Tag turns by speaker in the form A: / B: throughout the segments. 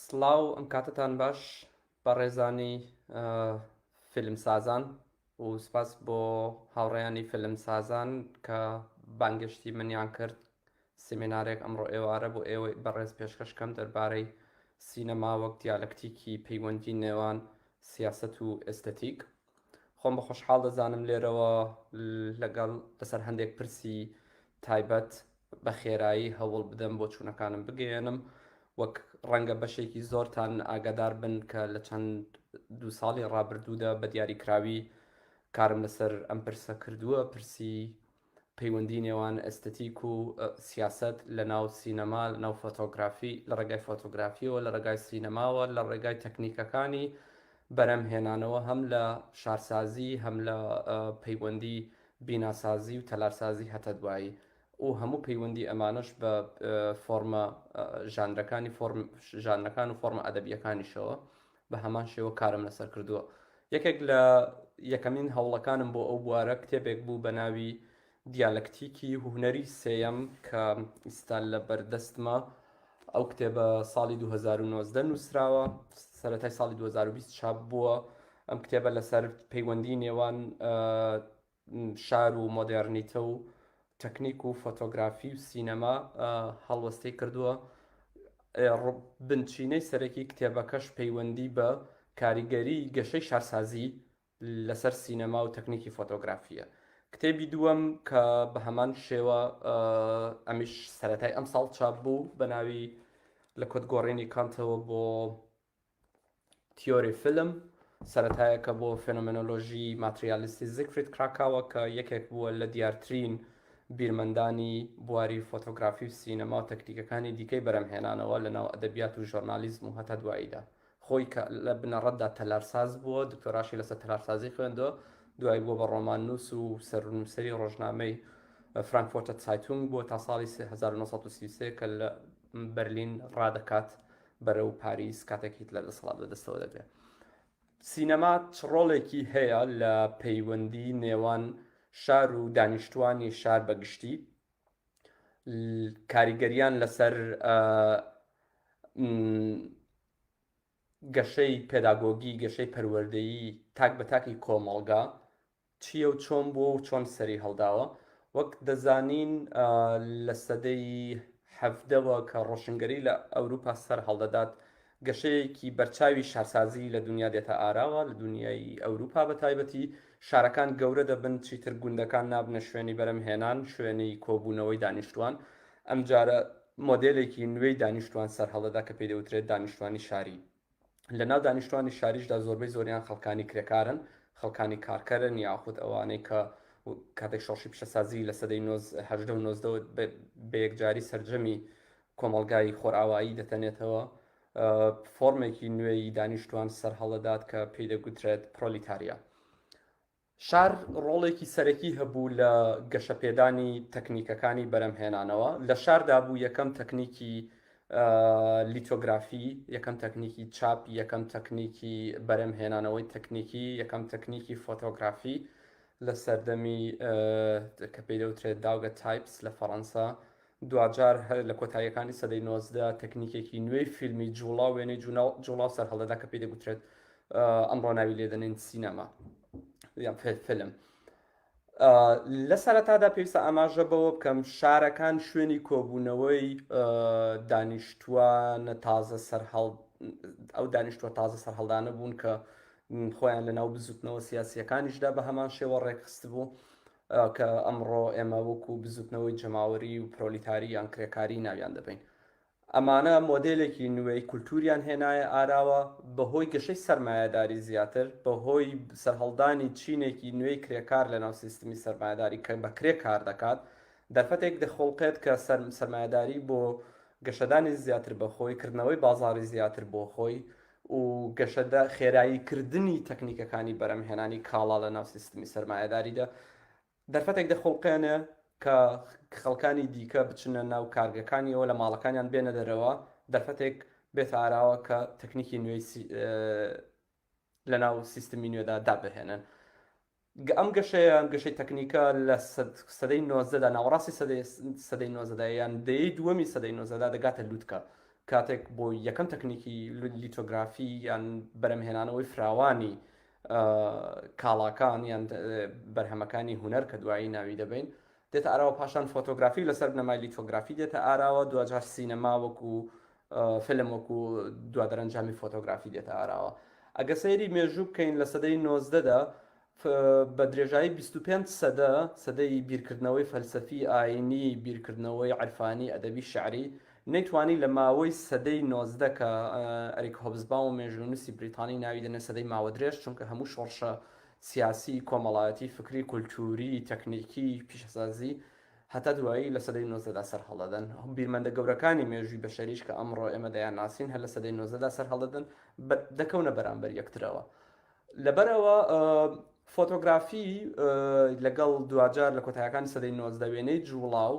A: سڵاو ئەم کاتەتان باش بەڕێزانی فیلمسازان و سپاس بۆ هاوڕێیانی فیلمسازان کە بانگێشتی منیان کرد سیمینارێک ئەمڕۆ ئێوارە بۆ ئێوەی بەڕێز پێشکەش کەم دەربارەی سینەما وەک دیالەکتیکی پەیوەندی نێوان سیاسەت و ئێستەتیک. خۆم بە خۆشحاڵ دەزانم لێرەوە لەگەڵ لەسەر هەندێک پرسی تایبەت بە خێرایی هەوڵ بدەم بۆچوونەکانم بگەیەنم. وەک ڕەنگە بەشێکی زۆرتان ئاگادار بن کە لە چەند دوو ساڵی ڕابردوودا بە دیاریکراوی کارم لەسەر ئەم پرسە کردووە، پرسی پەیوەندی نێوان ئەستەتیک و سیاسەت لە ناو سینەما، لە ناو فۆتۆگرافی، لە ڕێگای فۆتۆگرافیەوە، لە ڕێگای سینەماوە، لە ڕێگای تەکنیکەکانی بەرهەم هێنانەوە هەم لە شارسازی هەم لە پەیوەندی بیناسازی و تەلارسازی هەتا دوایی و هەموو پەیوەندی ئەمانەش بە فۆرمە ژانرەکانی فۆرم ژانرەکان و فۆرمە ئەدەبیەکانیشەوە بە هەمان شێوە کارم لەسەر کردووە. یەکێک لە یەکەمین هەوڵەکانم بۆ ئەو بوارە کتێبێک بوو بە ناوی دیالەکتیکی هونەری سێیەم کە ئیستا لە بەردەستمە. ئەو کتێبە ساڵی 2019 نووسراوە، سەرەتای ساڵی 2020 چاپ بووە. ئەم کتێبە لەسەر پەیوەندی نێوان شار و مۆدێرنیتە و تەکنیک و فۆتۆگرافی و سینەما هەڵوەستەی کردووە. بنچینەی سەرەکی کتێبەکەش پەیوەندی بە کاریگەری گەشەی شارسازی لەسەر سینەما و تەکنیکی فۆتۆگرافیە. کتێبی دووەم کە بە هەمان شێوە ئەمیش سەرەتای ئەمساڵ چاپ بوو بە ناوی لە کۆدگۆڕینی کانتەوە بۆ تیۆری فیلم سەرەتایەکە بۆ فێنۆمێنۆلۆژی ماتریالیستی زیگفرید کراکاوە کە یەکێک بووە لە دیارترین بیرمەندانی بواری فۆتۆگرافی و سینەما و تەکنیکەکانی دیکەی بەرهەمهێنانەوە لە ناو ئەدەبیات و ژۆرنالیزم و هەتا دواییدا. خۆی کە لە بنەڕەتدا تەلارساز بووە، دکتۆراشی لەسەر تەلارسازی خوێندووە، دوای بووە بە ڕۆماننووس و سەرنووسەری ڕۆژنامەی فرانکفۆرتە تسایتونگ بووە تا ساڵی 1933 کە لە بەرلین ڕادەکات بەرەو پاریس کاتێک هیتلەر دەسەڵات بەدەستەوە دەگرێت. سینەما چ ڕۆڵێکی هەیە لە پەیوەندی نێوان شار و دانیشتوانی شار بە گشتی؟ کاریگەریان لەسەر گەشەی پێداگۆگی، گەشەی پەروەردەیی تاک بە تاکی کۆمەڵگا چییە و چۆن بووە و چۆن سەری هەڵداوە؟ وەک دەزانین لە سەدەی حەڤدەوە کە ڕۆشنگەری لە ئەوروپا سەر هەڵدەدات، گەشەیەکی بەرچاوی شارسازی لە دونیا دێتە ئاراوە، لە دونیای ئەوروپا بە تایبەتی، شارەکان گەورە دەبن، چیتر گوندەکان نابنە شوێنی بەرەمهێنان، شوێنی کۆبوونەوەی دانیشتوان. ئەمجارە مۆدێلێکی نوێی دانیشتوان سەر هەڵدەدا کە پێی دەوترێت دانیشتوانی شاری. لە ناو دانیشتوانی شاریشدا زۆربەی زۆریان خەڵکانی کرێکارن، خەڵکانی کارکەرن یاخود ئەوانەی کە کاتێک شۆڕشی پیشەسازی لە سەدەی 18 و 19 بە یەکجاری سەرجەمی کۆمەڵگای خۆرئاوایی دەتەنێتەوە، فۆرمێکی نوێی دانیشتوان سەرهەڵدەدات کە پێی دەگوترێت پرۆلیتاریا. شار ڕۆڵێکی سەرەکی هەبوو لە گەشەپێدانی تەکنیکەکانی بەرهەمهێنانەوە. لە شاردا بوو یەکەم تەکنیکی لیتۆگرافی، یەکەم تەکنیکی چاپ، یەکەم تەکنیکی بەرهەمهێنانەوەی تەکنیکی، یەکەم تەکنیکی فۆتۆگرافی لە سەردەمی کە پێی دەوترێت daguerreotypes لە فەڕەنسا دواجار هەر لە کۆتاییەکانی سەدەی 19 تەکنیکێکی نوێی فیلمی جوڵاو وێنەی جوڵاو سەرهەڵدەدا کە پێی دەگوترێت ئەمڕۆ ناوی لێ دەنێن سینەما یان فیلم. لە سەرەتادا پێویستە ئاماژە بەوە بکەم شارەکان شوێنی کۆبوونەوەی دانیشتوانە تازە سەرهەڵ ئەو دانیشتووە تازە سەرهەڵدانە بوون کە خۆیان لە ناو بزوتنەوە سیاسیەکانیشدا بە هەمان شێوە ڕێکخستبوو کە ئەمڕۆ ئێمە وەکو بزوتنەوەی جەماوەری و پرۆلیتاری یان کرێکاری ناویان دەبەین. ئەمانە مۆدێلێکی نوێی کولتوریان هێنایە ئاراوە، بەهۆی گەشەی سەرمایەداری زیاتر، بەهۆی سەرهەڵدانی چینێکی نوێی کرێکار لەناو سیستمی سەرمایەداری کە بە کرێ کار دەکات، دەرفەتێک دەخوڵقێت کە سەرمایەداری بۆ گەشەدانی زیاتر بە خۆی، کردنەوەی بازاڕی زیاتر بۆ خۆی و گەشەدە خێرایی کردنی تەکنیکەکانی بەرهەمهێنانی کاڵا لەناو سیستمی سەرمایەداریدا، دەرفەتێک دەخوڵقێنێ کە خەڵکانی دیکە بچنە ناو کارگەکانیەوە لە ماڵەکانیان بێنە دەرەوە، دەرفەتێک بێتە ئاراوە کە تەکنیکی نوێی لەناو سیستمی نوێدا دابهێنن. ئەم گەشەیە، ئەم گەشەی تەکنیکە لە سەدەی نۆزدەدا، ناوەڕاستی سەدەی نۆزدەدا یان دەیەی دووەمی سەدەی نۆزدەدا دەگاتە لوتکە. کاتێک بۆ یەکەم تەکنیکی لیتۆگرافی یان بەرەمهێنانەوەی فراوانی کاڵاکان یان بەرهەمەکانی هونەر کە دوایی ناوی دەبین دێتە ئاراوە پاشان فۆتۆگرافی لەسەر بنەمای لیتۆگرافی دێتە ئاراوە دواجار سینەما وەکو فیلم وەکو دوا دەرەنجامی فۆتۆگرافی دێتە ئاراوە ئەگە سەیری مێژوو بکەین لە سەدەی نۆزدەدا بە درێژایی 25 سەدە سەدەی بیرکردنەوەی فەلسەفی ئاینی بیرکردنەوەی عرفانی ئەدەبی شعری نەیتوانی لە ماوەی سەدەی 19 کە ئەریک هۆبزباوم مێژوونووسی بریتانی ناوی دەنێ سەدەی ماوە درێژ چونکە هەموو شۆڕشە سیاسی، کۆمەڵایەتی، فکری، کولتووری، تەکنیکی، پیشەسازی، هەتا دوایی لە سەدەی نۆزدەدا سەرهەڵدەدەن. بیرمەندە گەورەکانی مێژووی بەشەریش کە ئەمڕۆ ئێمە دەیانناسین هەر لە سەدەی نۆزدەدا سەرهەڵدەدەن، دەکەونە بەرامبەر یەکترەوە. لەبەرئەوە فۆتۆگرافی لەگەڵ دواجار لە کۆتایەکانی سەدەی 19 وێنەی جوڵاو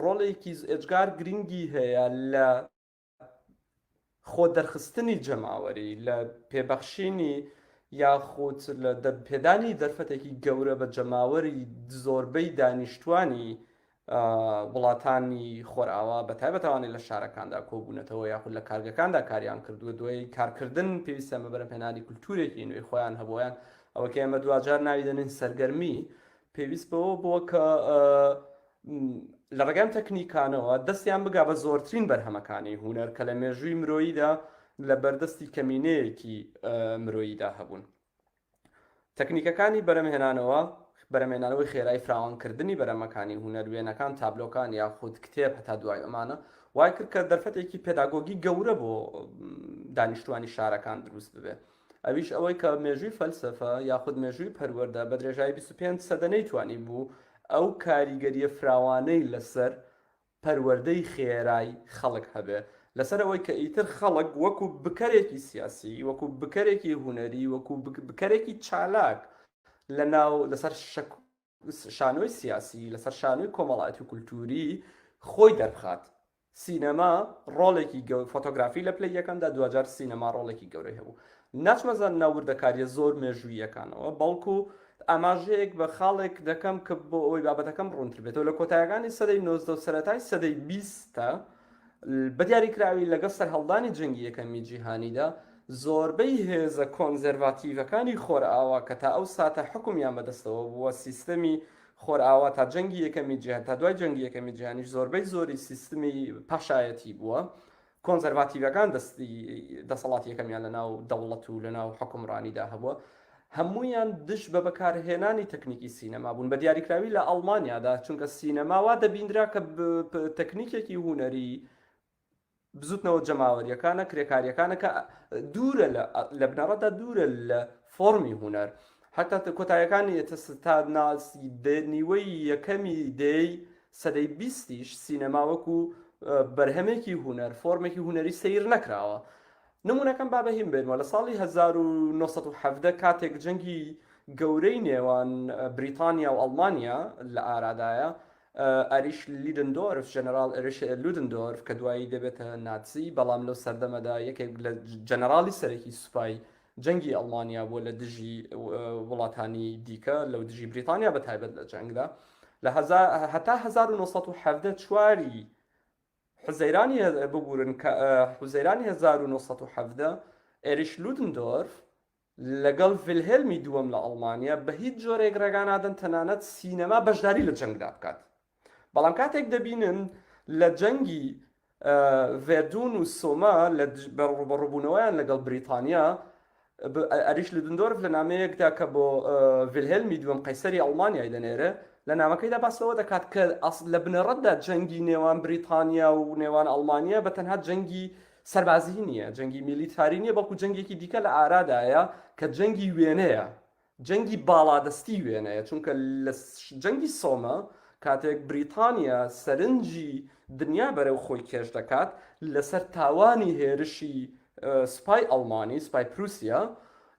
A: ڕۆڵێکی ئێجگار گرنگی هەیە لە خۆ دەرخستنی جەماوەری، لە پێبەخشینی یاخود لە پێدانی دەرفەتێکی گەورە بە جەماوەری زۆربەی دانیشتوانی وڵاتانی خۆرئاوا بە تایبەت ئەوانەی لە شارەکاندا کۆبوونەتەوە یاخود لە کارگەکاندا کاریان کردووە دوای کارکردن پێویستیان بە بەرهەمهێنانی کولتوورێکی نوێی خۆیان هەبوویان ئەوە کە ئێمە دواجار ناوی دەنێین سەرگەرمی پێویست بەوە بووە کە لە ڕێگای ئەم تەکنیکانەوە دەستیان بگا بە زۆرترین بەرهەمەکانی هونەر کە لە مێژووی مرۆییدا لە بەردەستی کەمینەیەکی مرۆییدا هەبوون. تەکنیکەکانی بەرەمهێنانەوە، بەرەمهێنانەوەی خێرای فراوانکردنی بەرەمەکانی هونەر، وێنەکان، تابلۆکان یاخود کتێب هەتا دوای ئەمانە، وای کرد کە دەرفەتێکی پێداگۆگی گەورە بۆ دانیشتوانی شارەکان دروست ببێ. ئەویش ئەوەی کە مێژووی فەلسەفە یاخود مێژووی پەروەردە بە درێژایی 25 سەدە نەیتوانی بوو ئەو کاریگەرییە فراوانەی لەسەر پەروەردەی خێرای خەڵک هەبێ لەسەر ئەوەی کە ئیتر خەڵک وەکو بکەرێکی سیاسی وەکو بکەرێکی هونەری وەکو بکەرێکی چالاک لە ناو لەسەر شەک شانۆی سیاسی لەسەر شانۆی کۆمەڵایەتی و کولتووری خۆی دەربخات سینەما ڕۆڵێکی گەور فۆتۆگرافی لە پلەی یەکەمدا دواجار سینەما ڕۆڵێکی گەورەی هەبوو ناچمە ناو وردەکاریە زۆر مێژوویەکانەوە بەڵکو ئاماژەیەک بە خاڵێک دەکەم کە بۆ ئەوەی بابەتەکەم ڕوونتر بێتەوە لە کۆتایەکانی سەدەی 19 و سەرەتای سەدەی بیستە بە دیاریکراوی لەگەڵ سەرهەڵدانی جەنگی یەکەمی جیهانیدا زۆربەی هێزە کۆنزەرڤاتیڤەکانی خۆرئاوا کە تا ئەو ساتە حکومیان بەدەستەوە بووە سیستەمی خۆرئاوا تا جەنگی یەکەمی جیهان تا دوای جەنگی یەکەمی جیهانیش زۆربەی زۆری سیستمی پاشایەتی بووە کۆنزەرڤاتیڤەکان دەستی دەسەڵاتی یەکەمیان لە ناو دەوڵەت و لە ناو حکومڕانیدا هەبووە هەمویان دژ بە بەکارهێنانی تەکنیکی سینەما بوون بە دیاریکراوی لە ئەڵمانیادا چونکە سینەما وا دەبیندرا کە تەکنیکێکی هونەری بزوتنەوە جەماوەریەکانە کرێکاریەکانە کە دوورە لە بنەڕەتدا دوورە لە فۆرمی هونەر حتا کۆتایەکانی تا نیوەی یەکەمی دەی سەدەی بیستیش سینەما وەکو بەرهەمێکی هونەر فۆرمێکی هونەری سیر نەکراوە نمونەکەم با بەهیم بێنمەوە لە ساڵی 1917 کاتێک جەنگی گەورەی نێوان بریتانیا و ئەڵمانیا لە ئارادایە ئەریش لیدندۆرف، ژەنەراڵ ئەریش لودندۆرف کە دوایی دەبێتە ناتزی، بەڵام لەو سەردەمەدا یەکێک لە جەنەراڵی سەرەکی سوپای جەنگی ئەڵمانیا بووە لە دژی وڵاتانی دیکە، لەو دژی بریتانیا بە تایبەت لە جەنگدا. لە هەتا 1917 چواری حوزەیرانی ببورن کە حوزەیرانی 1917 ئێریش لودندۆرف لەگەڵ ڤیلهێلمی دووەم لە ئەڵمانیا بە هیچ جۆرێک ڕێگا نادەن تەنانەت سینەما بەشداری لە جەنگدا بکات. بەڵام کاتێک دەبینن لە جەنگی ڤێردون و سۆما لە ڕووبەڕووبوونەوەیان لەگەڵ بریتانیا، ئەریش لودندۆرف لە نامەیەکدا کە بۆ ڤیلهێلمی دووەم قەیسەری ئەڵمانیای دەنێرێ، لە نامەکەیدا باس لەوە دەکات کە لە بنەڕەتدا جەنگی نێوان بریتانیا و نێوان ئەڵمانیا بە تەنها جەنگی سەربازی نییە، جەنگی میلیتاری نییە، بەڵکو جەنگێکی دیکە لە ئارادایە کە جەنگی وێنەیە، جەنگی باڵادەستی وێنەیە، چونکە لە جەنگی سۆمە کاتێک بریتانیا سەرنجی دنیا بەرەو خۆی کێش دەکات لەسەر تاوانی هێرشی سوپای ئەڵمانی، سوپای پروسیا،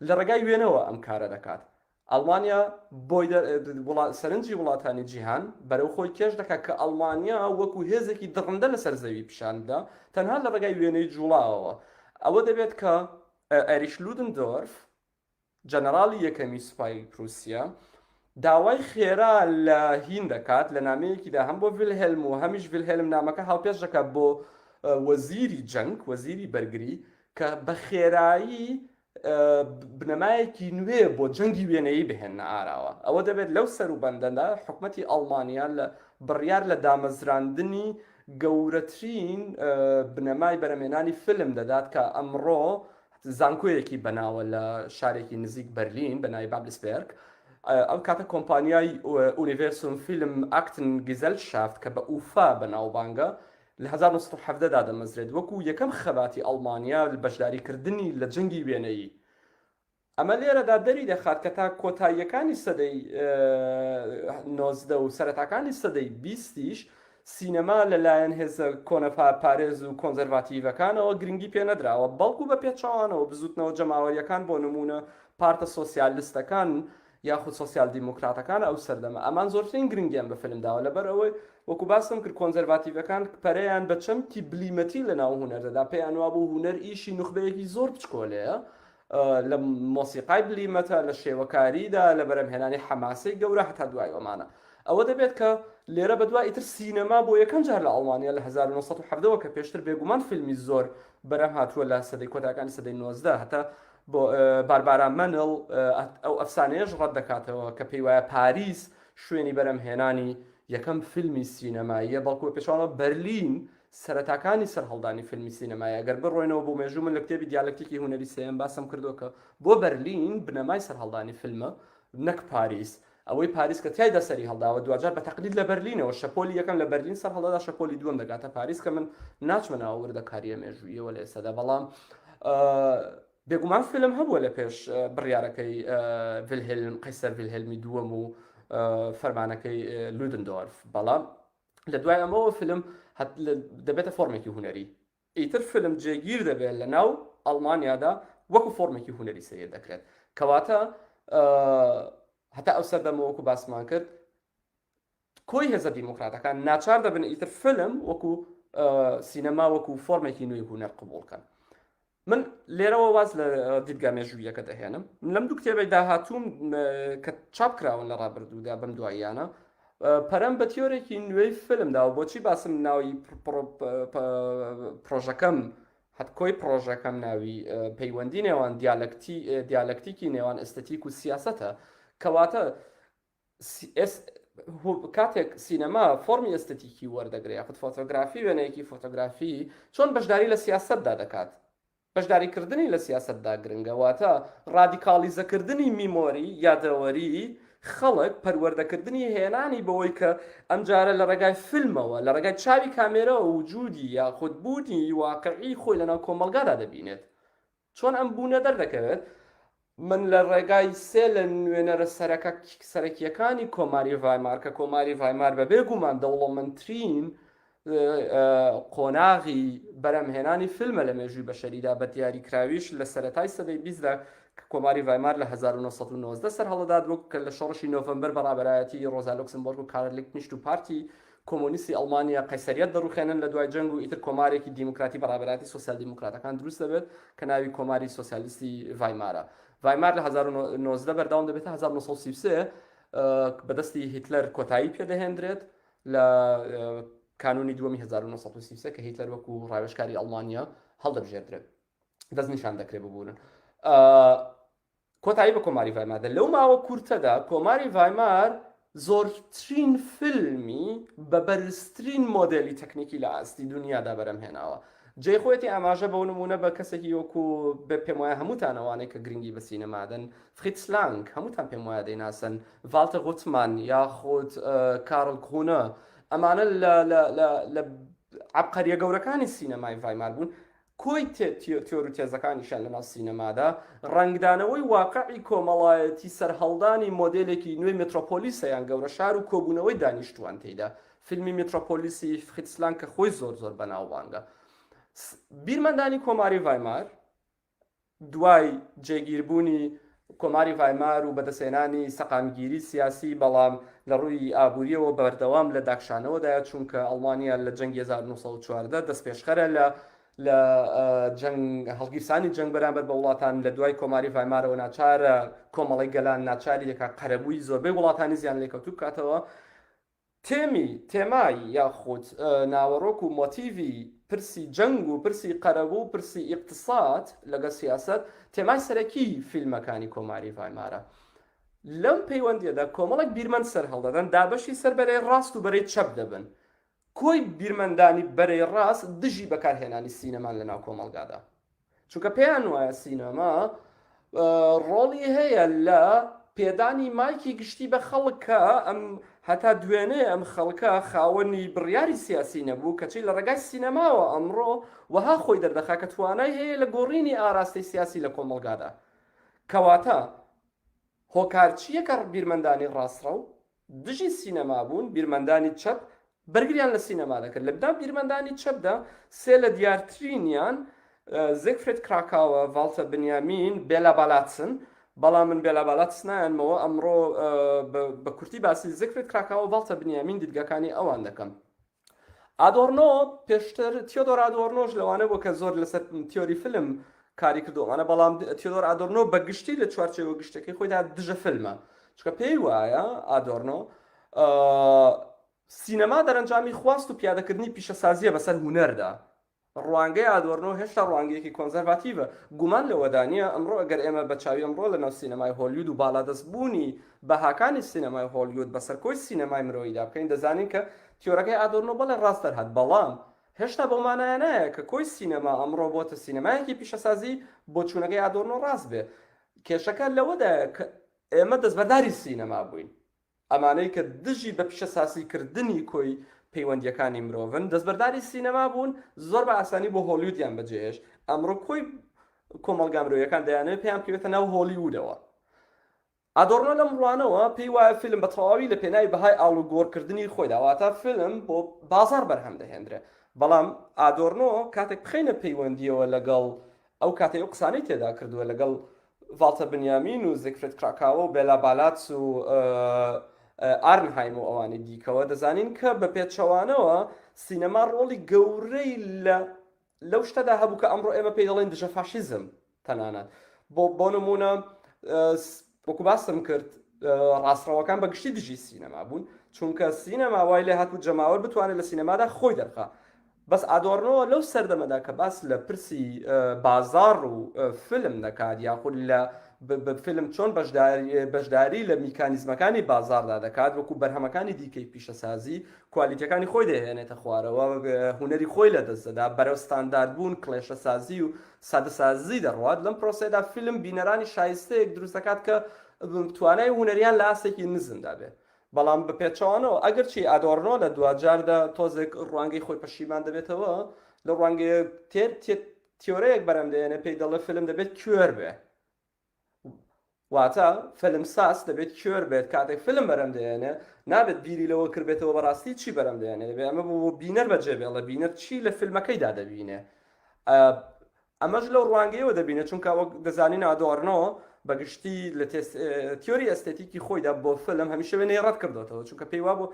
A: لە ڕێگای وێنەوە ئەم کارە دەکات. ئەڵمانیا بۆی سەرنجی وڵاتانی جیهان بەرەو خۆی کێش دەکات کە ئەڵمانیا وەکو هێزێکی دڕندە لەسەر زەوی پیشان بدا تەنها لە ڕێگای وێنەی جوڵاوەوە. ئەوە دەبێت کە ئەریش لودندۆرف، جەنەراڵی یەکەمی سوپای پروسیا، داوای خێرا لە هین دەکات لە نامەیەکیدا هەم بۆ ڤیلهێلم و هەمیش ڤیلهێلم نامەکە هاوپێچ دەکات بۆ. وەزیری جەنگ، وەزیری بەرگری، کە بە خێرایی بنەمایەکی نوێ بۆ جەنگی وێنەیی بهێننە ئاراوە. ئەوە دەبێت لەو سەروبەندەدا حکومەتی ئەڵمانیا لە بڕیار لە دامەزراندنی گەورەترین بنەمای بەرەمێنانی فیلم دەدات کە ئەمڕۆ زانکۆیەکی بەناوە لە شارێکی نزیک بەرلین بە ناوی بابلسبێرگ. ئەو کاتە کۆمپانیای ئونیڤێرسوم فیلم ئاکتن گیزەلشافت کە بە ئوفا بەناوبانگە لە 1917 دادەمەزرێت وەکو یەکەم خەباتی ئەڵمانیا بەشداریکردنی لە جەنگی وێنەیی. ئەمە لێرەدا دەری دەخات کە تا کۆتاییەکانی سەدەی 19 و سەرەتاکانی سەدەی بیستیش سینەما لەلایەن هێزە کۆنەپارێز و کۆنزەرڤاتیڤەکانەوە گرنگی پێ نەدراوە، بەڵکو بە پێچەوانەوە بزووتنەوە جەماوەرییەکان بۆ نموونە پارتە سۆسیالستەکان یاخود سۆسیال دیموکراتەکان ئەو سەردەمە ئەمان زۆرترین گرنگیان بە فیلم داوە لەبەر ئەوەی وەکو باسم کرد کۆنزەرڤاتیڤەکان پەرەیان بە چەمکی بلیمەتی لەناو هونەر دەدا پێیان وابوو هونەر ئیشی نوخبەیەکی زۆر بچکۆلەیە لە مۆسیقای بلیمەتە، لە شێوەکاریدا، لە بەرهەمهێنانی حەماسەی گەورە هەتا دوای ئەمانە. ئەوە دەبێت کە لێرە بەدوا ئیتر سینەما بۆ یەکەم جار لە ئەڵمانیا لە 1917 وە کە پێشتر بێگومان فیلمی زۆر بەرهەم هاتووە لە سەدەی کۆتاکانی سەدەی 19 هەتا بۆ باربارا مەنڵ ئەو ئەفسانەیەش ڕەت دەکاتەوە کە پێی وایە پاریس شوێنی بەرهەمهێنانی یەکەم فیلمی سینەماییە بەڵکو بە پێچەوانەوە بەرلین سەرەتاکانی سەرهەڵدانی فیلمی سینەمایی، ئەگەر بڕۆینەوە بۆ مێژوو، من لە کتێبی دیالەکتیکی هونەری سێیەم باسم کردووە کە بۆ بەرلین بنەمای سەرهەڵدانی فیلمە نەک پاریس. ئەوەی پاریس کە تیایدا سەری هەڵداوە دواجار بە تەقلید لە بەرلینەوە شەپۆلی یەکەم لە بەرلین سەرهەڵدەدا شەپۆلی دووەم دەگاتە پاریس کە من ناچمە ناو وردەکارییە مێژووییەوە لە ئێستادا بەڵام بێگومان فیلم هەبووە لە پێش بڕیارەکەی ڤیلهێلم قەیسەر ڤیلهێلمی دووەم و فەرمانەکەی لودندۆرف بەڵام لە دوای ئەمەوە فیلم دەبێتە فۆرمێکی هونەری ئیتر فیلم جێگیر دەبێت لە ناو ئەڵمانیادا وەکو فۆرمێکی هونەری سەیر دەکرێت کەواتە هەتا ئەو سەردەمە وەکو باسمان کرد کۆی هێزە دیموکراتەکان ناچار دەبن ئیتر فیلم وەکو سینەما وەکو فۆرمێکی نوێی هونەر قبوڵکەن من لێرەوە واز لە دیدگا مێژوویەکە دەهێنم لەم دوو کتێبەی داهاتووم کە چاپ کراون لە ڕابردوودا بەم دواییانە پەرەم بە تیۆرێکی نوێی فیلم داوە بۆچی باسم ناوی پرۆژەکەم هەت کۆی پرۆژەکەم ناوی پەیوەندی نێوان دیالەکتی دیالەکتیکی نێوان ئەستەتیک و سیاسەتە کەواتە کاتێک سینەما فۆرمی ئەستەتیکی وەردەگرێ یاخود فۆتۆگرافی وێنەیەکی فۆتۆگرافی چۆن بەشداری لە سیاسەتدا دەکات بەشداریکردنی لە سیاسەتدا گرنگە واتە ڕادیکاڵیزەکردنی میمۆری یادەوەری خەڵک پەروەردەکردنی هێنانی بەوەی کە ئەمجارە لە ڕێگای فیلمەوە لە ڕێگای چاوی کامێرەوە وجودی یاخود بوونی واقعی خۆی لەناو کۆمەڵگادا دەبینێت چۆن ئەم بوونە دەردەکەوێت؟ من لە ڕێگای سێ لە نوێنەرە سەرەکە سەرەکییەکانی کۆماری ڤایمار کە کۆماری ڤایمار بە بێ گومان دەوڵەمەندترین قۆناغی بەرهەمهێنانی فیلمە لە مێژووی بەشەریدا بە دیاریکراویش لە سەرەتای سەدەی بیستدا کە کۆماری ڤایمار لە 1919 سەرهەڵدەدات وەک کە لە شۆڕشی نۆڤەمبەر بە ڕابەرایەتی ڕۆزا لوکسمبۆرگ و کارل لیبکنیشت و پارتی کۆمۆنیستی ئەڵمانیا قەیسەریەت دەڕوخێنن لە دوای جەنگ و ئیتر کۆمارێکی دیموکراتی بە ڕابەرایەتی سۆسیال دیموکراتەکان دروست دەبێت کە ناوی کۆماری سۆسیالیستی ڤایمارە. ڤایمار لە 1919 بەردەوام دەبێت تا 1933 بە دەستی هیتلەر کۆتایی پێدەهێندرێت لە کانونی دووەمی 1933 کە هیتلەر وەکو ڕاوێژکاری ئەڵمانیا هەڵدەبژێردرێت دەستنیشان دەکرێت ببورن. کۆتایی بە کۆماری ڤایمار دێت. لەو ماوە کورتەدا کۆماری ڤایمار زۆرترین فیلمی بە بەرزترین مۆدێلی تەکنیکی لە ئاستی دونیادا بەرهەم هێناوە. جێی خۆیەتی ئاماژە بەو نموونە بە کەسێکی وەکو پێم وایە هەمووتان ئەوانەی کە گرنگی بە سینەما دەن، فریتز لانگ، هەمووتان پێم وایە دەیناسن، ڤالتەر غوتمان یاخود کارل گرونە، ئەمانە لە لە لە لە عەبقەرییە گەورەکانی سینەمای ڤایمار بوون. کۆی تیۆر و تێزەکانیشیان لەناو سینەمادا ڕەنگدانەوەی واقعی کۆمەڵایەتی سەرهەڵدانی مۆدێلێکی نوێی مێترۆپۆلیسە یان گەورەشار و کۆبوونەوەی دانیشتووان تێیدا فیلمی مێترۆپۆلیسی فریتز لانگ کە خۆی زۆر زۆر بەناوبانگە بیرمەندانی کۆماری ڤایمار دوای جێگیربوونی کۆماری ڤایمار و بەدەستهێنانی سەقامگیری سیاسی، بەڵام لە ڕووی ئابوورییەوە بەردەوام لە داکشانەوەدایە، چونکە ئەڵمانیا لە جەنگی 1914 دەستپێشخەرە لە لە جەنگ هەڵگیرسانی جەنگ بەرامبەر بە وڵاتان لە دوای کۆماری ڤایمارەوە ناچارە کۆمەڵەی گەلان ناچاری دەکات قەرەبووی زۆربەی وڵاتانی زیانلێکەوتوو بکاتەوە. تێمی، تێمای یاخود ناوەڕۆک و مۆتیڤی. پرسی جەنگ و پرسی قەرەبوو و پرسی ئیقتساد لەگەڵ سیاسەت تێمای سەرەکی فیلمەکانی کۆماری ڤایمارە. لەم پەیوەندیەدا کۆمەڵێک بیرمەند سەرهەڵدەدەن دابەشی سەر بەرەی ڕاست و بەرەی چەپ دەبن. کۆی بیرمەندانی بەرەی ڕاست دژی بەکارهێنانی سینەمان لەناو کۆمەڵگادا. چونکە پێیان وایە سینەما ڕۆڵی هەیە لە پێدانی مایکی گشتی بە خەڵک کە ئەم هەتا دوێنێ ئەم خەڵکە خاوەنی بڕیاری سیاسی نەبوو کەچی لە ڕێگای سینەماوە ئەمڕۆ وەها خۆی دەردەخا کە توانای هەیە لە گۆڕینی ئاراستەی سیاسی لە کۆمەڵگادا کەواتە هۆکار چییە کە بیرمەندانی ڕاستڕەو دژی سینەما بوون، بیرمەندانی چەپ بەرگریان لە سینەما دەکرد. لە ناو بیرمەندانی چەپدا سێ لە دیارترینیان زیگفرید کراکاوە، ڤاڵتەر بنیامین، بێلا بالاتسن، بەڵام من بێلا بالاتس نایەنمەوە، ئەمڕۆ بە کورتی باسی زیگفرید کراکاوە و ڤاڵتەر بنیامین دیدگاکانی ئەوان دەکەم. ئادۆرنۆ پێشتر تیۆدۆر ئادۆرنۆش لەوانە بوو کە زۆر لەسەر تیۆری فیلم کاری کردو ئەمانە بەڵام تیۆدۆر ئادۆرنۆ بە گشتی لە چوارچێوە گشتەکەی خۆیدا دژە فیلمە چونکە پێی وایە ئادۆرنۆ سینەما دەرەنجامی خواست و پیادەکردنی پیشەسازیە بەسەر هونەردا ڕوانگەی ئادۆرنۆ هێشتا ڕوانگەیەکی کۆنزەرڤاتیڤە. گومان لەوەدا نییە ئەمڕۆ ئەگەر ئێمە بە چاوی ئەمڕۆ لەناو سینەمای هۆلیود و باڵادەستبوونی بەهاکانی سینەمای هۆلیود بەسەر کۆی سینەمای مرۆییدا بکەین دەزانین کە تیۆرەکەی ئادۆرنۆ بەڵێ ڕاست دەرهات بەڵام هێشتا بەو مانایە نایە کە کۆی سینەما ئەمڕۆ بۆتە سینەمایەکی پیشەسازی بۆچوونەکەی ئادۆرنۆ ڕاست بێ. کێشەکە لەوەدایە کە ئێمە دەستبەرداری سینەما بووین. ئەمانەی کە دژی بە پیشەسازی کردنی کۆی پەیوەندییەکانی مرۆڤن، دەستبەرداری سینەما بوون، زۆر بە ئاسانی بۆ هۆلیودیان بەجێهێشت. ئەمڕۆ کۆی کۆمەڵگا مرۆیەکان دەیانەوێت پێیان بکەوێتە ناو هۆلیوودەوە. ئادۆرنۆ لەم ڕوانەوە پێی وایە فیلم بە تەواوی لە پێناوی بەهای ئاڵوگۆڕکردنی خۆیدا، واتە فیلم بۆ بازاڕ بەرهەم دەهێندرێ. بەڵام ئادۆرنۆ کاتێک بخەینە پەیوەندییەوە لەگەڵ ئەو کاتەی ئەو قسانەی تێدا کردووە لەگەڵ ڤاڵتەر بنیامین و زیگفرید کراکاوە و بێلا بالاتس و ئارنهایم و ئەوانی دیکەوە دەزانین کە بە پێچەوانەوە سینەما ڕۆڵی گەورەی لە لەو شتەدا هەبوو کە ئەمڕۆ ئێمە پێی دەڵێن دژە فاشیزم تەنانەت بۆ بۆ نمونە وەکو باسم کرد ڕاستڕەوەکان بە گشتی دژی سینەما بوون چونکە سینەما وای لێ هاتبوو جەماوەر بتوانێت لە سینەمادا خۆی دەرخا بەس ئادۆرنۆ لەو سەردەمەدا کە باس لە پرسی بازاڕ و فیلم دەکات یاخود لە فیلم چۆن بەشداری لە میکانیزمەکانی بازاڕدا دەکات وەکو بەرهەمەکانی دیکەی پیشەسازی کوالیتەکانی خۆی دەهێنێتە خوارەوە هونەری خۆی لەدەست دەدا بەرەو ستاندارد بوون کڵێشەسازی و سادەسازی دەڕوات لەم پرۆسەیەدا فیلم بینەرانی شایستەیەک دروست دەکات کە توانای هونەریان لە ئاستێکی نزمدا بێت بەڵام بە پێچەوانەوە ئەگەرچی ئادۆرنۆ لە دواجاردا تۆزێک ڕوانگەی خۆی پەشیمان دەبێتەوە لە ڕوانگەیە تێر تیۆرەیەک بەرەم دێنێ پێی دەڵێ فیلم دەبێت کوێر بێ واتە فیلمساز دەبێت کوێر بێت کاتێک فیلم بەرەم دێنێ نابێت بیری لەوە کردبێتەوە بەڕاستی چی بەرەم دێنێ دەبێت ئەمە بۆ بینەر بەجێ بێڵێ بینەر چی لە فیلمەکەیدا دەبینێ ئەمەش لەو ڕوانگەیەوە دەبینێت، چونکە وەک دەزانین ئادۆرنۆ بە گشتی لە تیۆری ئەستێتیکی خۆیدا بۆ فیلم هەمیشە وێنەی ڕەت کردۆتەوە، چونکە پێی وابوو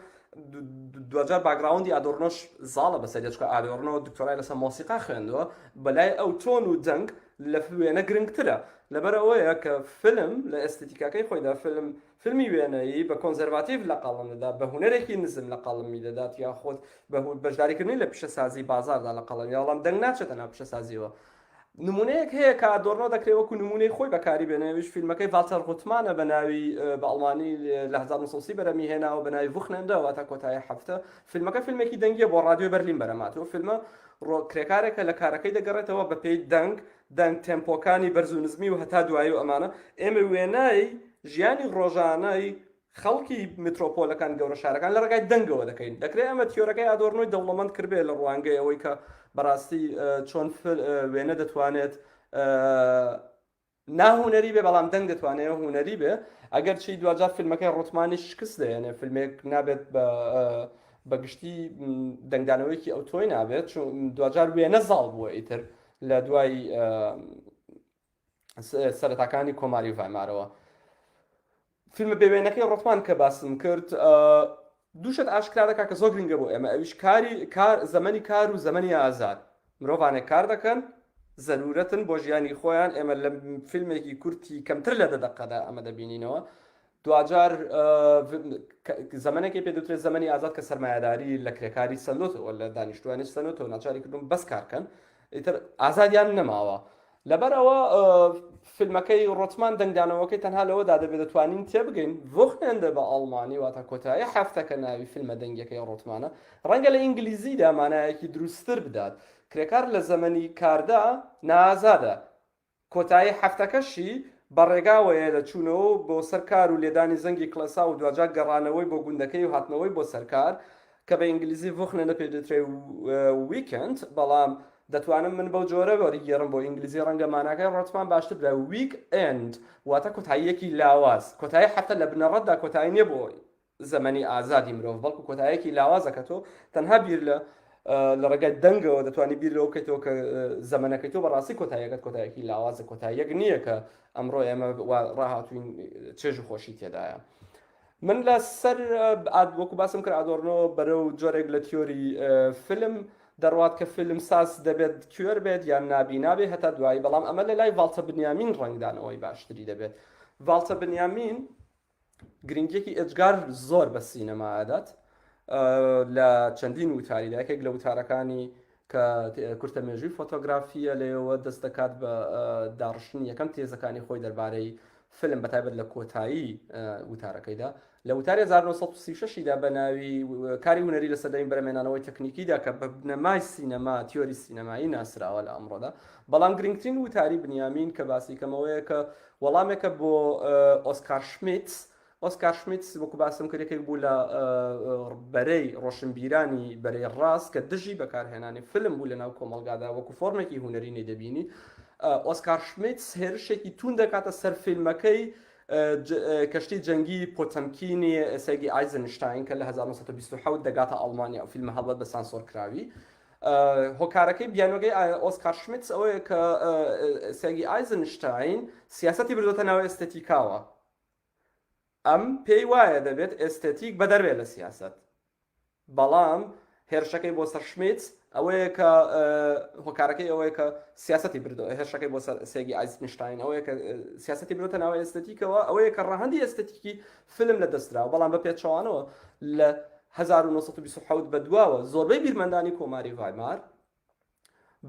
A: دواجار background ی ئادۆرنۆش زاڵە بەسەریا، چونکە ئادۆرنۆ دکتۆرای لەسەر مۆسیقا خوێندووە، بەلای ئەو تۆن و دەنگ لە وێنە گرنگترە، لەبەر ئەوەیە کە فیلم لە ئێستێتیکاکەی خۆیدا فیلم فیلمی وێنەیی بە کۆنزەرڤاتیڤ لە قەڵەم دەدات، بە هونەرێکی نزم لە قەڵەمی دەدات یاخود بە بەشداریکردنی لە پیشەسازی بازاڕدا لە قەڵەمی بەڵام دەنگ ناچێتە ناو پیشەسازیەوە. نمونەیەک هەیە کە ئادۆرنۆ دەکرێت وەکو نمونەی خۆی بەکاری بێنێ ئەویش فیلمەکەی ڤالتەر غوتمانە بە ناوی بە ئەڵمانی لە 1930 بەرەمی هێناوە بە ناوی Wochenende واتە کۆتایی هەفتە فیلمەکە فیلمێکی دەنگیە بۆ ڕادیۆی بەرلین بەرەماتەوە فیلمە ڕۆ کرێکارێکە لە کارەکەی دەگەڕێتەوە بە پێی دەنگ دەنگ تێمپۆکانی بەرز و نزمی و هەتا دوایی و ئەمانە ئێمە وێنای ژیانی ڕۆژانەی خەڵکی مترۆپۆلەکان گەورە شارەکان لە ڕێگای دەنگەوە دەکەین دەکرێت ئەمە تیۆرەکەی ئادۆرنۆی دەوڵەمەند کردبێ لە ڕوانگەی ئەوەی کە بەڕاستی چۆن وێنە دەتوانێت ناهونەری بێ بەڵام دەنگ دەتوانێت هونەری بێ ئەگەر چی دواجار فیلمەکەی ڕوتمانی شکست دەێنێ فیلمێک نابێت بە بە گشتی دەنگدانەوەیەکی ئەو تۆی نابێت چون دواجار وێنە زاڵ بووە ئیتر لە دوای سەرەتاکانی کۆماری ڤایمارەوە فیلمە بێوێنەکەی ڕۆتمان کە باسم کرد دووشت ئاشکرا دەکات کە زۆر گرنگە بۆ ئێمە ئەویش کاری کار زەمەنی کار و زەمەنی ئازاد مرۆڤانێک کار دەکەن زەرورەتن بۆ ژیانی خۆیان ئێمە لە فیلمێکی کورتی کەمتر لە دە دەقەدا ئەمە دەبینینەوە. دواجار زەمەنێکی پێ دەوترێت زەمەنی ئازاد کە سەرمایەداری لە کرێکاری سەندۆتەوە لە دانیشتوانی سەندۆتەوە ناچاری کردوون بەس کارکەن ئیتر ئازادیان نەماوە لەبەر ئەوە فیلمەکەی ڕۆتمان دەنگدانەوەکەی تەنها لەوەدا دەبێت دەتوانین تێبگەین Wochenende بە ئەڵمانی واتە کۆتایی هەفتەکە ناوی فیلمە دەنگیەکەی ڕۆتمانە ڕەنگە لە ئینگلیزیدا مانایەکی دروستتر بدات کرێکار لە زەمەنی کاردا نائازادە کۆتایی هەفتەکەشی بە ڕێگاوەیە لە چوونەوە بۆ سەر کار و لێدانی زەنگی کڵێسا و دواجار گەڕانەوەی بۆ گوندەکەی و هاتنەوەی بۆ سەر کار کە بە ئینگلیزی Wochenende پێی دەوترێ weekend بەڵام دەتوانم من بەو جۆرە وەریگێڕم بۆ ئینگلیزی ڕەنگە ماناکەی ڕۆتمان باشتر بێ week end واتە کۆتاییەکی لاواز کۆتایی هەفتە لە بنەڕەتدا کۆتایی نییە بۆ زەمەنی ئازادی مرۆڤ بەڵکو کۆتایەکی لاوازە کە تۆ تەنها بیر لە لە ڕێگای دەنگەوە دەتوانی بیر لەوە بکەیتەوە کە زەمەنەکەی تۆ بەڕاستی کۆتاییەکەت کۆتایەکی لاوازە کۆتاییەک نییە کە ئەمڕۆ ئێمە ڕاهاتوین چێژ و خۆشی تێدایە. من لە سەر وەکو باسم کرد ئادۆرنۆ بەرەو جۆرێک لە تیۆری فیلم دەڕوات کە فیلم ساز دەبێت کوێر بێت یان نابینا بێ هەتا دوایی بەڵام ئەمە لە لای ڤاڵتە بنیامین ڕەنگدانەوەی باشتری دەبێت ڤاڵتە بنیامین گرنگیەکی ئێجگار زۆر بە سینەما ئەدات لە چەندین وتاریدا یەکێک لە وتارەکانی کە کورتە مێژووی فۆتۆگرافیە لەوێوە دەست دەکات بە داڕشتنی یەکەم تێزەکانی خۆی دەربارەی فیلم بە تایبەت لە کۆتایی وتارەکەیدا لە وتاری 1936 دا بە ناوی کاری هونەری لە سەردەمی بەرەمێنانەوەی تەکنیکیدا کە بە بنەمای سینەما تیۆری سینەمایی ناسراوە لە ئەمڕۆدا بەڵام گرنگترین وتاری بنیامین کە باسی کەمەوەیە کە وەڵامێکە بۆ ئۆسکار شمیتس، ئۆسکار شمیتس وەکو باسم کرد یەکێک بوو لە بەرەی ڕۆشنبیرانی بەرەی ڕاست کە دژی بەکارهێنانی فیلم بوو لەناو کۆمەڵگادا وەکو فۆرمێکی هونەری نەیدەبینی. ئۆسکار شمیتس هێرشێکی توند دەکاتە سەر فیلمەکەی کەشتی جەنگی پۆتەمکینی سێرگی ئایزنشتاین کە لە 1927 دەگاتە ئەڵمانیا و فیلمە هەڵبەت بە سانسۆر کراوی هۆکارەکەی بیانوەکەی ئۆسکار شمیتس ئەوەیە کە سێرگی ئایزنشتاین سیاسەتی بردۆتە ناو ئێستێتیکاوە. ئەم پێی وایە دەبێت ئێستێتیک بەدەر بێت لە سیاسەت. بەڵام هێرشەکەی بۆ سەر شمیتس ئەوەیە کە هۆکارەکەی ئەوەیە کە سیاسەتی بردۆ هێرشەکەی بۆ سەر سێرگی ئایزنشتاین ئەوەیە کە سیاسەتی بردۆتە ناو ئێستێتیکەوە ئەوەیە کە ڕەهەندی ئێستێتیکی فیلم لە دەستدراوە بەڵام بە پێچەوانەوە لە 1927 بەدواوە زۆربەی بیرمەندانی کۆماری ڤایمار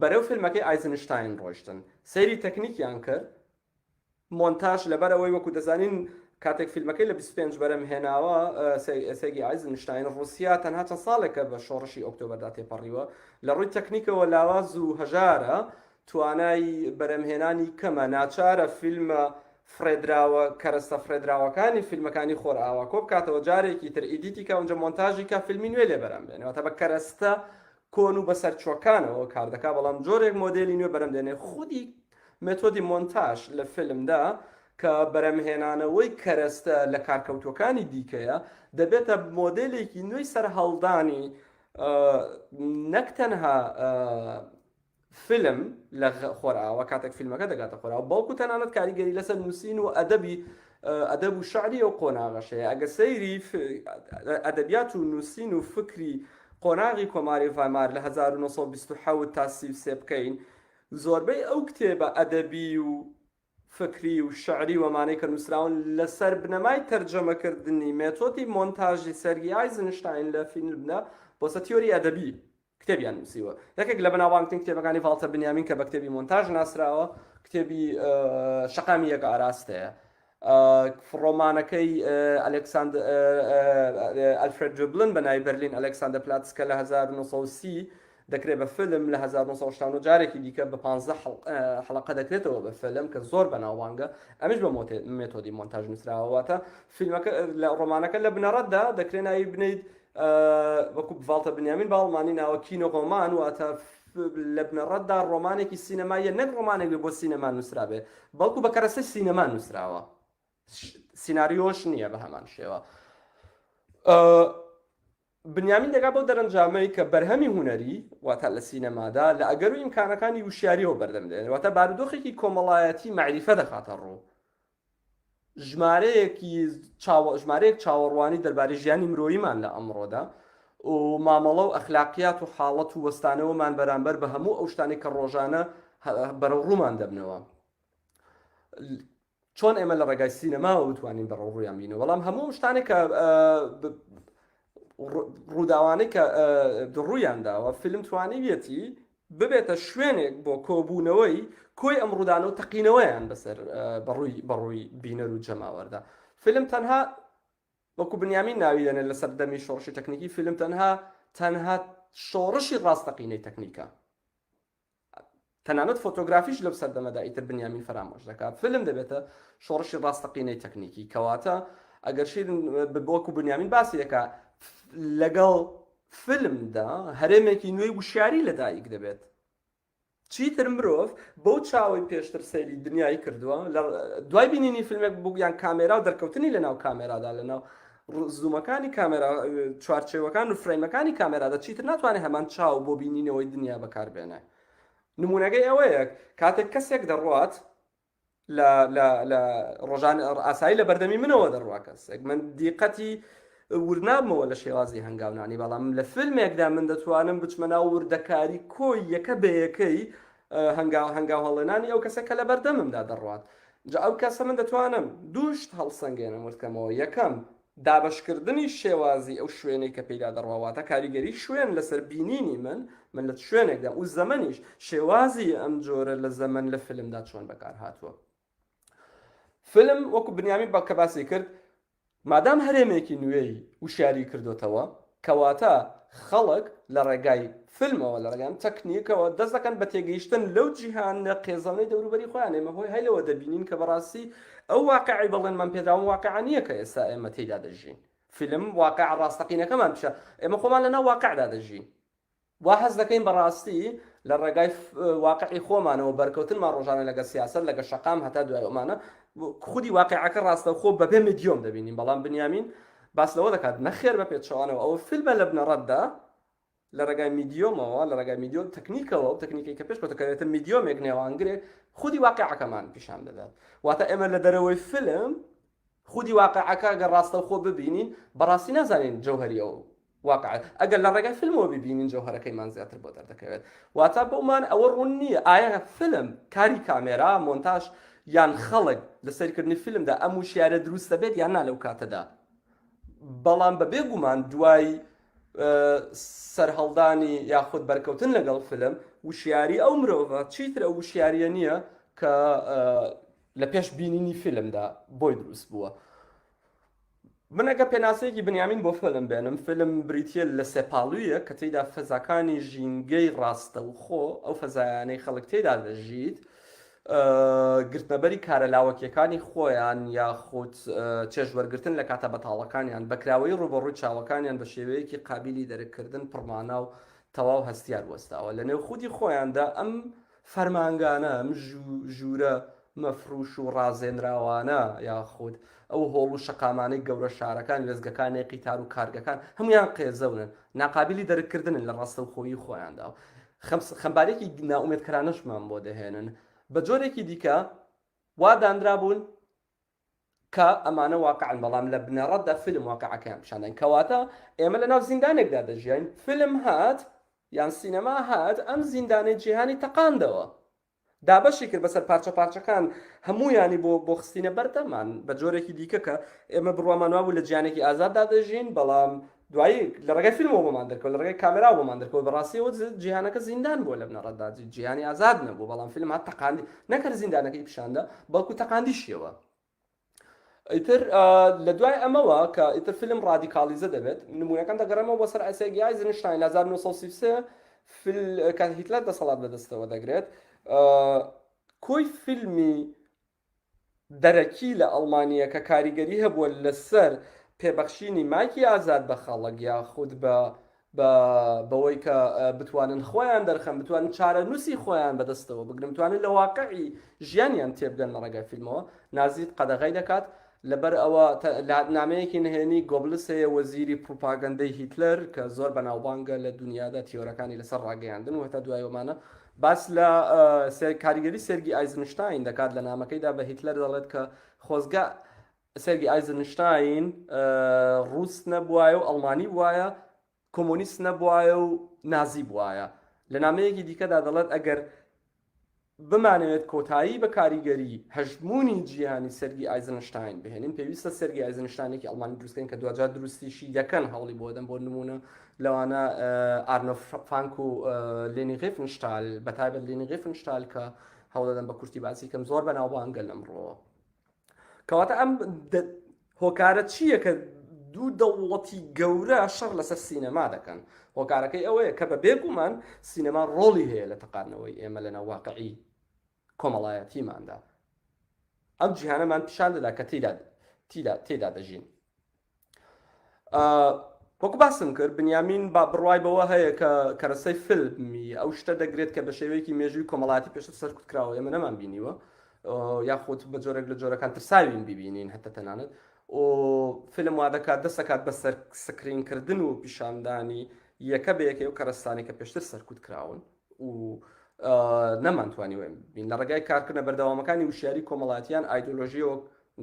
A: بەرەو فیلمەکەی ئایزنشتاین ڕۆیشتن سەیری تەکنیکیان کرد مۆنتاژ لەبەر ئەوەی وەکو دەزانین کاتێک فیلمەکەی لە 25 بەرەم هێناوە سێرگی ئایزنشتاین ڕوسیا تەنها چەند ساڵێکە بە شۆڕشی ئۆکتۆبەردا تێپەڕیوە لە ڕووی تەکنیکەوە لاواز و هەژارە توانای بەرەمهێنانی کەمە ناچارە فیلمە فڕێدراوە کەرەستە فڕێدراوەکانی فیلمەکانی خۆرئاوا کۆبکاتەوە جارێکی تر edit ی کا ئەونجا مۆنتاژی کا فیلمی نوێ لێ بەرەم بێنێ واتە بە کەرەستە کۆن و بەسەرچوەکانەوە کار دەکا بەڵام جۆرێک مۆدێلی نوێ بەرەم دێنێ خودی مێتۆدی مۆنتاژ لە فیلمدا کە بەرەمهێنانەوەی کەرەستە لە کارکەوتوەکانی دیکەیە دەبێتە مۆدێلێکی نوێی سەرهەڵدانی نەک تەنها فیلم لە خۆرئاوا کاتێک فیلمەکە دەگاتە خۆرئاوا بەڵکو تەنانەت کاریگەری لەسەر نووسین و ئەدەبی ئەدەب و شعری ئەو قۆناغەش هەیە ئەگەر سەیری ئەدەبیات و نووسین و فکری قۆناغی کۆماری ڤایمار لە 1927 تا 33 بکەین زۆربەی ئەو کتێبە ئەدەبی و فکری و شعری و ئەمانەی کە نووسراون لەسەر بنەمای تەرجەمەکردنی مێتۆدی مۆنتاژی سێرگی ئایزنشتاین لە فیلمدا بۆ سەر تیۆری ئەدەبی کتێبیان نووسیوە. یەکێک لە بەناوبانگترین کتێبەکانی ڤاڵتەر بنیامین کە بە کتێبی مۆنتاژ ناسراوە، کتێبی شەقامی یەک ئاراستەیە. ڕۆمانەکەی ئەلێکساند ئەلفرێد دوبلن بە ناوی بەرلین ئەلێکساندەر پلاتس کە لە 1930 دەکرێت بە فیلم لە 1989 جارێکی دیکە بە 15 حەڵقە دەکرێتەوە بە فیلم کە زۆر بەناوبانگە ئەمیش بە مێتۆدی مۆنتاژ نووسراوە واتە فیلمەکە لە ڕۆمانەکە لە بنەڕەتدا دەکرێت ناوی بنیت وەکو ڤاڵتەر بنیامین بە ئەڵمانی ناوە Kinoroman واتە لە بنەڕەتدا ڕۆمانێکی سینەماییە نەک ڕۆمانێک بێ بۆ سینەما نووسرابێ بەڵکو بە کەرەسەی سینەما نووسراوە سیناریۆش نییە بە هەمان شێوە بنیامین دەگا بەو دەرەنجامەی کە بەرهەمی هونەری واتە لە سینەمادا لە ئەگەر و ئیمکانەکانی وشیاریەوە بەردەم دێن واتە بارودۆخێکی کۆمەڵایەتی مەعریفە دەخاتە ڕوو ژمارەیەکی ژمارەیەک چاوەڕوانی دەربارەی ژیانی مرۆییمان لە ئەمڕۆدا و مامەڵە و ئەخلاقیات و حاڵەت و وەستانەوەمان بەرامبەر بە هەموو ئەو شتانەی کە ڕۆژانە بەرەو ڕوومان دەبنەوە. چۆن ئێمە لە ڕێگای سینەماوە بتوانین بەڕەو ڕوویان بینەوە بەڵام هەموو شتانێک کە ڕووداوانەی کە ڕوویان داوە فیلم توانیویەتی ببێتە شوێنێک بۆ کۆبوونەوەی کۆی ئەم ڕوودانە و تەقینەوەیان بەسەر بەڕووی بەڕووی بینەر و جەماوەردا فیلم تەنها وەکو بنیامین ناوی دەنێت لە سەردەمی شۆڕشی تەکنیکی فیلم تەنها تەنها شۆڕشی ڕاستەقینەی تەکنیکە تەنانەت فۆتۆگرافیش لەو سەردەمەدا ئیتر بنیامین فەرامۆش دەکات فیلم دەبێتە شۆڕشی ڕاستەقینەی تەکنیکی کەواتە ئەگەر شیرن وەکو بنیامین باسی دەکا لەگەڵ فیلمدا هەرێمێکی نوێی وشیاری لەدایک دەبێت چیتر مرۆڤ بەو چاوەی پێشتر سەیری دنیای کردووە لە دوای بینینی فیلمێک بوو یان کامێرا و دەرکەوتنی لەناو کامێرادا لەناو زوومەکانی کامێرا چوارچێوەکان و فرەیمەکانی کامێرادا چیتر ناتوانێت هەمان چاو بۆ بینینەوەی دنیا بەکاربێنێ نمونەکەی ئەوەیە کاتێک کەسێک دەڕوات لە لە لە ڕۆژان ئاسایی لە بەردەمی منەوە دەڕوا کەسێک من دیقەتی ورنابمەوە لە شێوازی هەنگاونانی بەڵام لە فیلمێکدا من دەتوانم بچمە ناو وردەکاری کۆی یەکە بە یەکەی هەنگاو هەنگاو هەڵێنانی ئەو کەسە کە لە بەردەممدا دەڕوات جا ئەو کەسە من دەتوانم دووشت هەڵسەنگێنم وردکەمەوە یەکەم دابەشکردنی شێوازی ئەو شوێنەی کە پێیدا دەڕوا واتە کاریگەری شوێن لەسەر بینینی من من لە شوێنێکدا و زەمەنیش شێوازی ئەم جۆرە لە زەمەن لە فیلمدا چۆن بەکار هاتووە فیلم وەکو بنیامی بە کە باسی کرد مادام هەرێمێکی نوێی وشیاری کردۆتەوە، کەواتە خەڵک لە ڕێگای فیلمەوە، لە ڕێگای ئەم تەکنیکەوە دەست دەکەن بە تێگەیشتن لەو جیهانە قێزەونەی دەوروبەری خۆیان. ئێمە هۆی هەی لەوە دەبینین کە بەڕاستی ئەو واقعەی بەڵێنمان پێدراوە واقع نییە کە ئێستا ئێمە تێیدا دەژین. فیلم واقع ڕاستەقینەکەمان پیشان، ئێمە خۆمان لەناو واقعدا دەژین. وا هەست دەکەین بەڕاستی لە ڕێگای واقعی خۆمانەوە بەرکەوتنمان ڕۆژانە لەگە سیاسەت لەگە شەقام هەتا دوای ئەمانە خودی واقعەکە ڕاستەوخۆ بەبێ مدیۆم دەبینین بەڵام بنیامین باس لەوە دەکات نەخێر بە پێچەوانەوە ئەوە فیلمە لە بنەڕەتدا لە ڕێگای میدیۆمەوە لە ڕێگای میدیۆم تەکنیکەوە و تەکنیکی کە پێش کەوتەکەوێتە میدیۆمێک نێوانگرێک خودی واقعەکەمان پیشان دەدات واتە ئێمە لە دەرەوەی فیلم خودی واقعەکە گەر ڕاستەوخۆ ببینین بەڕاستی نازانین جەوهری ئەو واقع ئەگەر لە ڕێگای فیلمەوە بیبینین جەوهەرەکەیمان زیاتر بۆ دەردەکەوێت واتە بۆمان ئەوە ڕوون نییە ئایا فیلم کاری کامێرا مۆنتاژ یان خەڵک لە سەیرکردنی فیلمدا ئەم وشیارە دروست دەبێت یان نا لەو کاتەدا بەڵام بە بێگومان دوای سەرهەڵدانی یاخود بەرکەوتن لەگەڵ فیلم وشیاری ئەو مرۆڤە چیتر ئەو وشیاریە نییە کە لە پێش بینینی فیلمدا بۆی دروست بووە. من ئەگەر پێناسەیەکی بنیامین بۆ فیلم بێنم، فیلم بریتییە لە سێپاڵوویەک کە تێیدا فەزاکانی ژینگەی ڕاستەوخۆ، ئەو فەزایانەی خەڵک تێیدا دەژیت، گرتنەبەری کارە لاوەکییەکانی خۆیان یاخود چێژوەرگرتن لە کاتە بەتاڵەکانیان، بەکراوەیی ڕووبەڕووی چاوەکانیان بە شێوەیەکی قابیلی دەرککردن پڕمانا و تەواو هەستیار وەستاوە. لەنێو خودی خۆیاندا ئەم فەرمانگانە، ئەم ژوورە مەفروش و ڕازێنراوانە، یاخود ئەو هۆڵ و شەقامانەی گەورە شارەکان، وێستگەکانی قیتار و کارگەکان، هەموویان قێزەونن، ناقابیلی دەرککردنن لە ڕاستەوخۆیی خۆیاندا و خەمبارێکی نائومێدکەرانەشمان بۆ دەهێنن. بە جۆرێکی دیکە وا دانرابوون کە ئەمانە واقعن، بەڵام لە بنەڕەتدا فیلم واقعەکەیان پیشانداین. کەواتە ئێمە لەناو زیندانێکدا دەژیاین، فیلم هات یان سینەما هات ئەم زیندانەی جیهانی تەقاندەوە، دابەشی کرد بەسەر پارچە پارچەکان، هەموویانی بۆ بۆ خستینە بەردەمان بە جۆرێکی دیکە کە ئێمە بڕوامان وابوو لە جیهانێکی ئازاددا دەژین، بەڵام دوایی لە ڕێگای فیلمەوە بۆمان دەرکەوت، لە ڕێگای کامێراوە بۆمان دەرکەوت، بەڕاستی ئەوە جیهانەکە زیندان بووە لە بنەڕەتدا، جیهانی ئازاد نەبوو، بەڵام فیلم هات تەقاندی، نەک هەر زیندانەکەی پیشاندا، بەڵکو تەقاندیشیەوە. ئیتر لە دوای ئەمەوە کە ئیتر فیلم ڕادیکاڵیزە دەبێت، نموونەکان دەگەڕێمەوە بۆ سەر سێرگی ئایزنشتاین لە 1933 فیل کە هیتلەر دەسەڵات بەدەستەوە دەگرێت، کۆی فیلمی دەرەکی لە ئەڵمانییە کە کاریگەری هەبووە لەسەر پێبەخشینی ماکی ئازاد بە خەڵک یاخود بە بە بەوەی کە بتوانن خۆیان دەرخەن بتوانن چارەنووسی خۆیان بەدەستەوە بگرن بتوانن لە واقعی ژیانیان تێبگەن لە ڕێگای فیلمەوە نازیت قەدەغەی دەکات لەبەر ئەوە نامەیەکی نهێنی گۆبلس هەیە وەزیری پروپاگەندەی هیتلەر کە زۆر بەناوبانگە لە دنیادا تیۆرەکانی لەسەر ڕاگەیاندن و هەتا دوای ئەمانە باس لە کاریگەری سێرگی ئایزنشتاین دەکات لە نامەکەیدا بە هیتلەر دەڵێت کە خۆزگە سێرگی ئایزنشتاین ڕووس نەبوایە و ئەڵمانی بوایە کۆمۆنیست نەبوایە و نازی بوایە لە نامەیەکی دیکەدا دەڵێت ئەگەر. بمانەوێت کۆتایی بە کاریگەری هەژموونی جیهانی سێرگی ئایزنشتاین بهێنین، پێویستە سێرگی ئایزنشتاینێکی ئەڵمانی دروست کەین کە دواجار دروستیشی دەکەن، هەوڵی بۆ دەن، بۆ نموونە لەوانە ئارنۆ فانک و لێنی ڕیفنشتال، بەتایبەت لێنی ڕیفنشتال کە هەوڵ دەدەم بە کورتی باسی کەم، زۆر بەناوبانگە لەمڕۆوە. کەواتە ئەم هۆکارە چییە کە دوو دەوڵەتی گەورە شەڕ لەسەر سینەما دەکەن؟ هۆکارەکەی ئەوەیە کە بە بێگومان سینەما ڕۆڵی هەیە لە تەقاندنەوەی ئێمە لەناو واقعی کۆمەڵایەتیماندا. ئەم جیهانەمان پیشان دەدا کە تێیدا تیدا تێدا دەژین. وەکو باسم کرد بنیامین با بڕوای بەوە هەیە کە کەرەسەی فیلمی ئەو شتە دەگرێت کە بە شێوەیەکی مێژووی کۆمەڵاتی پێشتر سەرکوت کراوە ئێمە نەمان بینیوە یاخود بە جۆرێک لە جۆرەکان ترساوین ببینین هەتا تەنانەت و فیلم وا دەکات دەستەکات بە سەر سکرینکردن و پیشاندانی یەکە بە یەکەی و کەرەستانی کە پێشتر سەرکوت کراون و نەمانتوانیوە بین لە ڕێگای کارکردنە بەردەوامەکانی وشیاری کۆمەڵاتیان ئایدۆلۆژیەوە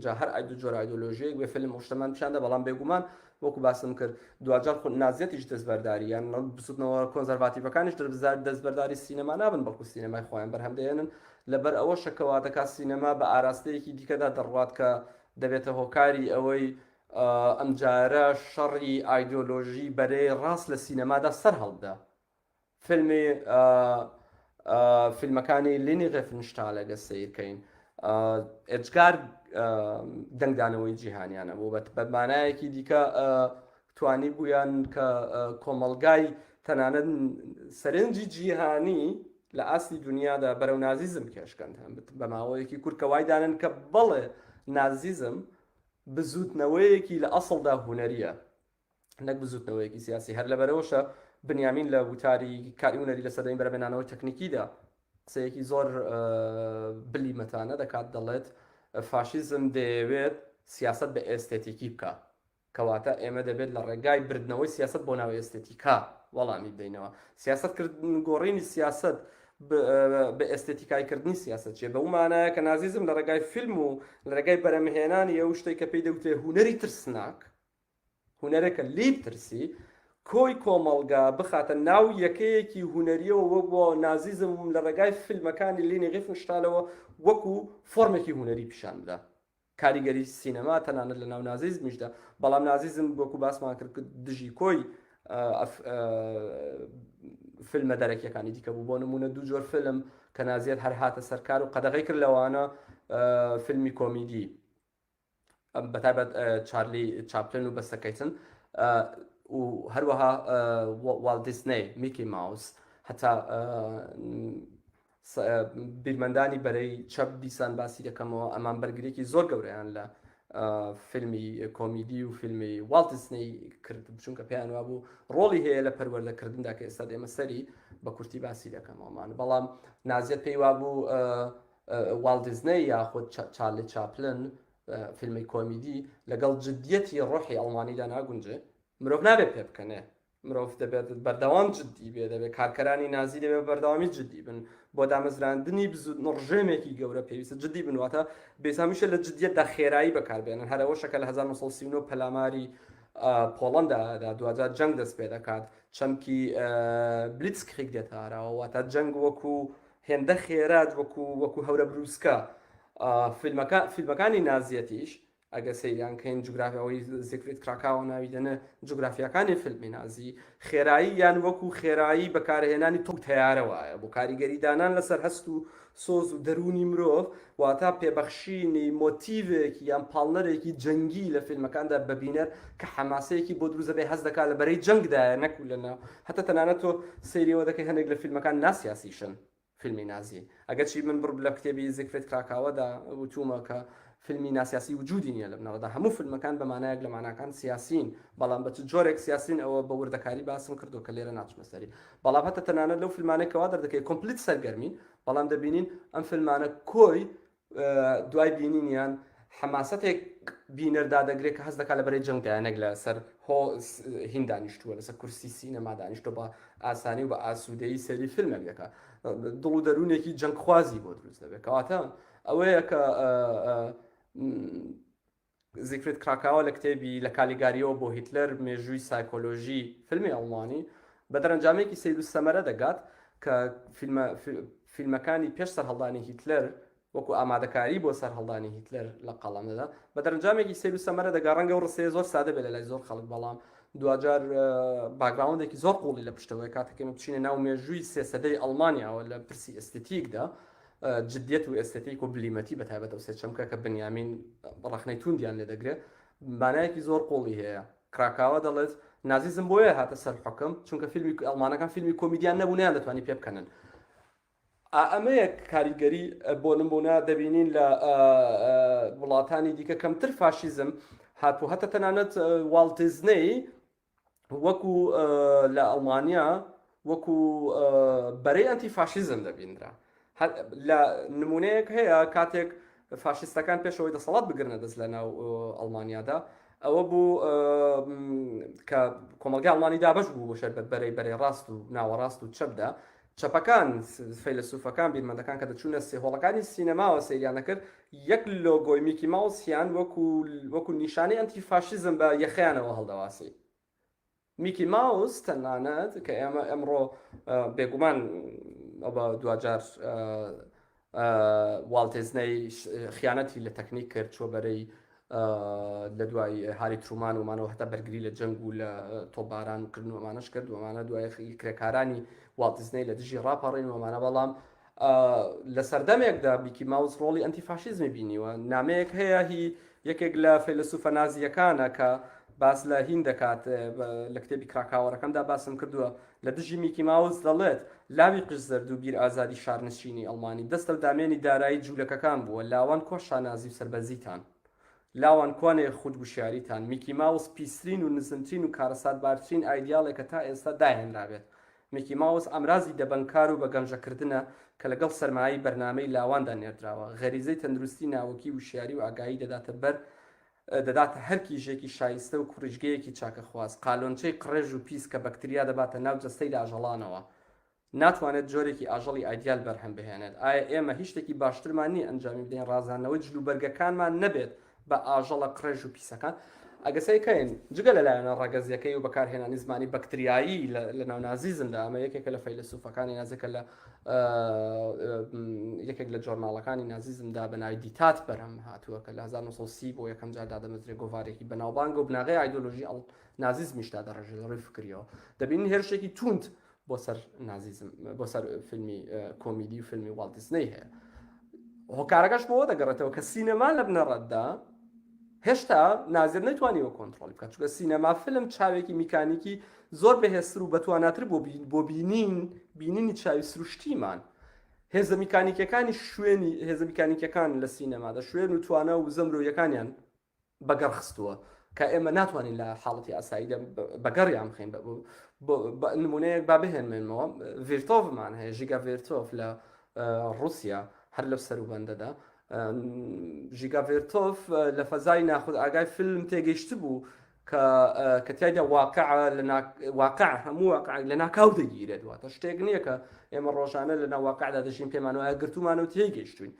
A: جا هەر ئایدۆ جۆرە ئایدۆلۆژیەک بێ فیلم ئەو شتەمان پیشان دا بەڵام بێگومان وەکو باسم کرد دواجار خود نازیەتیش دەستبەرداری یان بزوتنەوە کۆنزەرڤاتیڤەکانیش دەستبەرداری سینەما نابن بەڵکو سینەمای خۆیان بەرهەم دەهێنن لەبەر ئەوەشە کەوا دەکات سینەما بە ئاراستەیەکی دیکەدا دەڕوات کە دەبێتە هۆکاری ئەوەی ئەمجارە شەڕی ئایدۆلۆژی بەرەی ڕاست لە سینەمادا سەر هەڵبدا فیلمی فیلمەکانی لینی ڕێفنشتال ئەگەر سەیر کەین ئێجگار دەنگدانەوەی جیهانیانە بوو بە مانایەکی دیکە توانی بوویان کە کۆمەڵگای تەنانەت سەرنجی جیهانی لە ئاستی دنیادا بەرەو نازیزم کێشکەن بە ماوەیەکی کورت کە وای دانن کە بەڵێ نازیزم بزوتنەوەیەکی لە ئەسڵدا هونەریە نەک بزوتنەوەیەکی سیاسی هەر لەبەرەوەشە بنیامین لە وتاری کاری هونەری لە سەردەمی بەرەبێنانەوەی تەکنیکیدا قسەیەکی زۆر بلیمەتانە دەکات دەڵێت فاشیزم دەیەوێت سیاست بە ئێستێتیکی بکە کەواتە ئێمە دەبێت لە ڕێگای بردنەوەی سیاست بۆ ناو ئێستێتیکا وەڵامی بدەینەوە سیاست کردن گۆڕینی سیاست بە ئێستێتیکای کردنی سیاست چیە بەو مانایە کە نازیزم لە ڕێگای فیلم و لە ڕێگای بەرەمهێنانی ئەو شتێک کە پێی دەوترێ هونەری ترسناک هونەرێکە لێی بترسی کۆی کۆمەڵگا بخاتە ناو یەکەیەکی هونەریەوە وەک بۆ نازیزم لە ڕێگای فیلمەکانی لینی ڕیفنشتالەوە وەکو فۆرمێکی هونەری پیشان بدا کاریگەری سینەما تەنانەت لە ناو نازیزمیشدا بەڵام نازیزم وەکو باسمان کرد دژی کۆی فیلمە دەرەکیەکانی دیکە بوو بۆ نمونە دوو جۆر فیلم کە نازیەت هەر هاتە سەرکار و قەدەغی کرد لەوانە فیلمی کۆمیدی بەتایبەت چارلی چاپلن و بەستەر کیتن و هەروەها والت دیزنەی میکی ماوس هەتا بیرمەندانی بەرەی چەپ دیسان باسی دەکەمەوە ئەمان بەرگرێکی زۆر گەورەیان لە فیلمی کۆمیدی و فیلمی والت دیزنەی کرد چونکە پێیان وابوو ڕۆڵی هەیە لە پەروەردەکردندا کە ئێستا دێمە سەری بە کورتی باسی دەکەمەوەمان بەڵام نازیەت پێی وابوو والت دیزنەی یاخود چارلی چاپلن فیلمی کۆمیدی لەگەڵ جدیەتی ڕۆحی ئەڵمانیدا ناگونجێ مرۆڤ نابێت پێ بکەنێ مرۆڤ دەبێت بەردەوام جدی بێ دەبێت کارکەرانی نازی دەبێت بەردەوامی جدی بن بۆ دامەزراندنی بزوتنەوە ڕژێمێکی گەورە پێویستە جدی بن واتە بێسامیشە لە جدیەتدا خێرایی بەکاربێنن هەرەوەشە کە لە 1939 پەلاماری پۆڵەندا دا دواجار جەنگ دەست پێ دەکات چەمکی Blitzkrieg دێتە ئاراوە واتە جەنگ وەکو هێندە خێرا وەکو وەکو هەورە بروسکە فیلمەکە فیلمەکانی نازیەتیش ئەگەر سەیریان کەین جوگرافیا ئەوەی زیگفرید کراکاوە ناوی دەنێ جوگرافیاکانی فیلمی نازی خێرایی یان وەکو خێرایی بەکارهێنانی تۆپ تەیارە وایە بۆ کاریگەری دانان لەسەر هەست و سۆز و دەروونی مرۆڤ واتە پێبەخشینی مۆتیڤێکی یان پاڵنەرێکی جەنگی لە فیلمەکاندا بە بینەر کە حەماسەیەکی بۆ دروست دەبێ هەست دەکات لە بەرەی جەنگدایە نەکو لە ناو هەتا تەنانەت تۆ سەیری ئەوە دەکەی هەندێک لە فیلمەکان ناسیاسیشن فیلمی نازی ئەگەرچی من بڕ لە کتێبی زیگفرید کراکاوەدا وتومە کە فیلمی ناسیاسی وجودی نییە لە بنەڕەتدا هەموو فیلمەکان بە مانایەک لە ماناکان سیاسین بەڵام بە چ جۆرێک سیاسین ئەوە بە وردەکاری باسم کردو کە لێرە ناچمە سەری بەڵام هەتا تەنانەت لەو فیلمانەی کەوا دەردەکەوێت complete سەرگەرمین بەڵام دەبینین ئەم فیلمانە کۆی دوای بینینیان حەماسەتێک بینەر دادەگرێت کە هەست دەکات لە بەرەی جەنگدایە نەک لەسەر هۆ هین دانیشتووە لەسەر کورسی سینەما دانیشتووە بە ئاسانی و بە ئاسوودەیی سەیری فیلمێک دەکات دڵ و دەروونێکی جەنگخوازی بۆ دروست دەبێت کەواتە ئەوەیە کە زیگفرید کراکاوە لە کتێبی لە کالیگاریەوە بۆ هیتلەر مێژووی سایکۆلۆژی فیلمی ئەڵمانی بە دەرەنجامێکی سەیر و سەمەرە دەگات. کە فیلمە فیلمەکانی پێش سەرهەڵدانی هیتلەر وەکو ئامادەکاری بۆ سەرهەڵدانی هیتلەر لە قەڵەم دەدا، بە دەرەنجامێکی سەیر و سەمەرە دەگا، ڕەنگە ئەو ڕستەیە زۆر سادە بێت لەلای زۆر خەڵک، بەڵام دواجار background ێکی زۆر قوڵی لە پشتەوەیە، کاتێک ئێمە بچینە ناو مێژووی سێ سەدەی ئەڵمانیاوە لە پرسی ئێستێتیکدا، جدیەت و ئێستێتیک و بلیمەتی بە تایبەت ئەو سێ چەمکە کە بنیامین ڕەخنەی توندیان لێ دەگرێت، مانایەکی زۆر قوڵی هەیە. کراکاوە دەڵێت، نازیزم بۆیە هاتە سەر حوکم، چونکە فیلمی ئەڵمانەکان فیلمی کۆمیدیان نەبوو نەیاندەتوانی پێبکەنن. ئا ئەمەیە کاریگەری بۆ نمونە دەبینین لە وڵاتانی دیکە کەمتر فاشیزم هاتوو هەتا تەنانەت والت دیزنەی وەکو لە ئەڵمانیا وەکو بەرەی ئەنتی فاشیزم دەبینرا لە نمونەیەک هەیە کاتێک فاشیستەکان پێشەوەی دەسەڵات بگرنە دەست لە ناو ئەڵمانیادا ئەوە بوو کە کۆمەلگای ئەڵمانی دابش بوو بۆ شەر بەرەی بەرەی ڕاست و ناوەڕاست و چەپدا چەپەکان، فەیلەسوفەکان، بیرمەندەکان کە دەچوونە هۆڵەکانی سینەماوە سەیریان دەکرد، یەک لۆگۆی میکی ماوسیان وەکو وەکو نیشانەی ئەنتی فاشیزم بە یەخەیانەوە هەڵدەواسی. میکی ماوس تەنانەت کە ئێمە ئەمڕۆ بێگومان ئەوە دواجار والت دیزنەی خیانەتی لە تەکنیک کرد چوە بەرەی لە دوای هاری ترومان ومانەوە هەتا بەرگری لە جەنگ و لە تۆپباران کردن و ئەمانەش کرد ومانە دوای کرێکارانی والت دیزنەی لە دژی ڕاپەڕین ومانە بەڵام لە سەردەمێکدا میکی ماوس ڕۆڵی ئەنتی فاشیزمی بینیوە نامەیەک هەیە هی یەکێک لە فەیلەسوفە نازییەکانە کە باس لە هین دەکات لە کتێبی کراکاوەرەکەمدا باسم کردووە لە دژی میکی ماوس دەڵێت، لاوی قژ زەرد و بیر ئازادی شارنشینی ئەڵمانی دەستە و دامێنی دارایی جوولەکەکان بووە، لاوان کوا شانازی و سەربەرزیتان؟ لاوان کوانێ خود وشیاریتان؟ میکی ماوس پیسترین و نزمترین و کارەساتبارترین ئایدیاڵێکە تا ئێستا داهێنرابێت. میکی ماوس ئامرازی دەبەنگکار و بە گەمژەکردنە کە لەگەڵ سەرمایەی بەرنامەی لاواندا نێردراوە. غەریزەی تەندروستی ناوەکی وشیاری و ئاگایی دەداتە بەر دەداتە هەر کیژێکی شایستە و کوڕیژگەیەکی چاکەخواز، قالۆنچەی قڕێژ و پیس کە بەکتریا دەباتە ناو جەستەی ئاژەڵانەوە، ناتوانێت جۆرێکی ئاژەڵی ئایدیال بەرهەم بهێنێت. ئایا ئێمە هیچ شتێکی باشترمان نییە ئەنجامی بدەین ڕازاندنەوەی جلوبەرگەکانمان نەبێت بە ئاژەڵە قڕێژ و پیسەکان؟ ئەگەر سەیرکەین جگە لە لایەنە ڕەگەزیەکەی و بەکارهێنانی زمانی بەکتریایی لە ناو نازیزمدا، ئەمە یەکێکە لە فەیلەسوفەکانی نازیەکە لە یەکێک لە جۆرناڵەکانی نازیزمدا بە ناوی Die Tat بەرهەم هاتووە کە لە 1930 بۆ یەکەم جار دادەمەزرێ گۆڤارێکی بەناوبانگە و بناغەی ئایدۆلۆژی ئەڵ نازیزمیش دادەڕێژێ لە ڕووی فکریەوە دەبینین هێرشێکی توند بۆ سەر نازیزم بۆ سەر فیلمی کۆمیدی و فیلمی واڵت دیزنەی هەیە هۆکارەکەش بۆ دەگەڕێتەوە کە سینەما لە بنەڕەتدا هێشتا نازیەت نەیتوانیوە کۆنترۆڵی بکات چونکە سینەما فیلم چاوێکی میکانیکی زۆر بەهێزتر و بەتواناتر بۆ بۆ بینین بینینی چاوی سروشتیمان هێزە میکانیکەکانی شوێنی هێزە میکانیکەکان لە سینەمادا شوێن و توانا و وزە مرۆیەکانیان بەگەڕ خستووە کە ئێمە ناتوانین لە حاڵەتی ئاساییدا بەگەڕیان بخەین نمونەیەک با بهێنمێنمەوە ڤیرتۆڤمان هەیە ژیگا ڤێرتۆف لە ڕوسیا هەر لەو سەروبەندەدا ژیگا ڤێرتۆف لە فەزای ناخودئاگای فیلم تێگەیشتبوو کە کە تیایدا واقع لە واقع هەموو واقع لە ناکاو دەگیرێت واتە شتێک نییە کە ئێمە ڕۆژانە لە ناو واقعدا دەژین پێمان وایە گرتومانە و تێگەیشتوین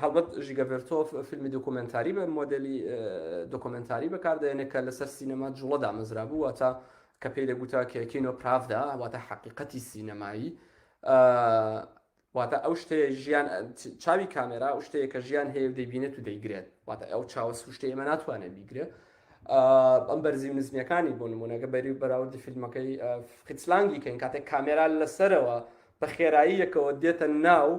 A: هەڵبەت ژیگە ڤێرتۆف فیلمی دۆکۆمنتاری بە مۆدلی دۆکۆمنتاری بەکاردێنێت کە لەسەر سینەما جوڵە دامەزرا بوو واتە کە پێی دەگوتە کە کینۆ پراڤدا واتە حەقیقەتی سینەمایی واتە ئەو شتەیە ژیان چاوی کامێرا ئەو شتەیە کە ژیان هەیە و دەیبینێت و دەیگرێت واتە ئەو چاوە سروشتەی ئێمە ناتوانێت بیگرێت ئەم بەرزی و نزمیەکانی بۆ نمونەگە بەری و بەراوردی فیلمەکەی فریتز لانگی کەین کاتێک کامێرا لەسەرەوە بە خێراییەکەوە دێتە ناو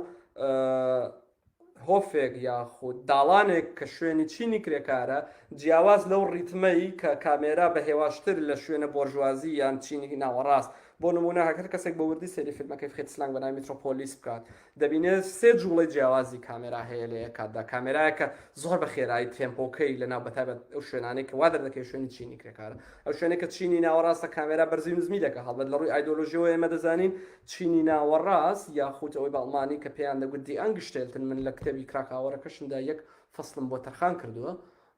A: هۆفێک یاخود داڵانێک کە شوێنی چینی کرێکارە، جیاواز لەو ڕیتمەی کە کامێرا بە هێواشتر لە شوێنە بۆرژوازی یان چینی ناوەڕاست، بۆ نموونە هەر کەسێک بە وردی سەیری فیلمەکەی فریتز لانگ بە ناوی میترۆپۆلیس بکات دەبینێت سێ جووڵەی جیاوازی کامێرا هەیە لە یەک کاتدا، کامێرایەک کە زۆر بە خێرایی تێمپۆکەی لە ناو بەتایبەت ئەو شوێنانەی کە وا دەردەکەوێت شوێنی چینی کرێکارە، ئەو شوێنەی کە چینی ناوەڕاستە کامێرا بەرزی و نزمی دەکات، هەڵبەت لە ڕووی ئایدۆلۆژیەوە ئێمە دەزانین چینی ناوەڕاست یاخود ئەوەی بە ئەڵمانی کە پێیان دەگوت Die Angestellten من لە کتێبی کراکاوەرەکەشمدا یەک فەسڵم بۆ تەرخان کردووە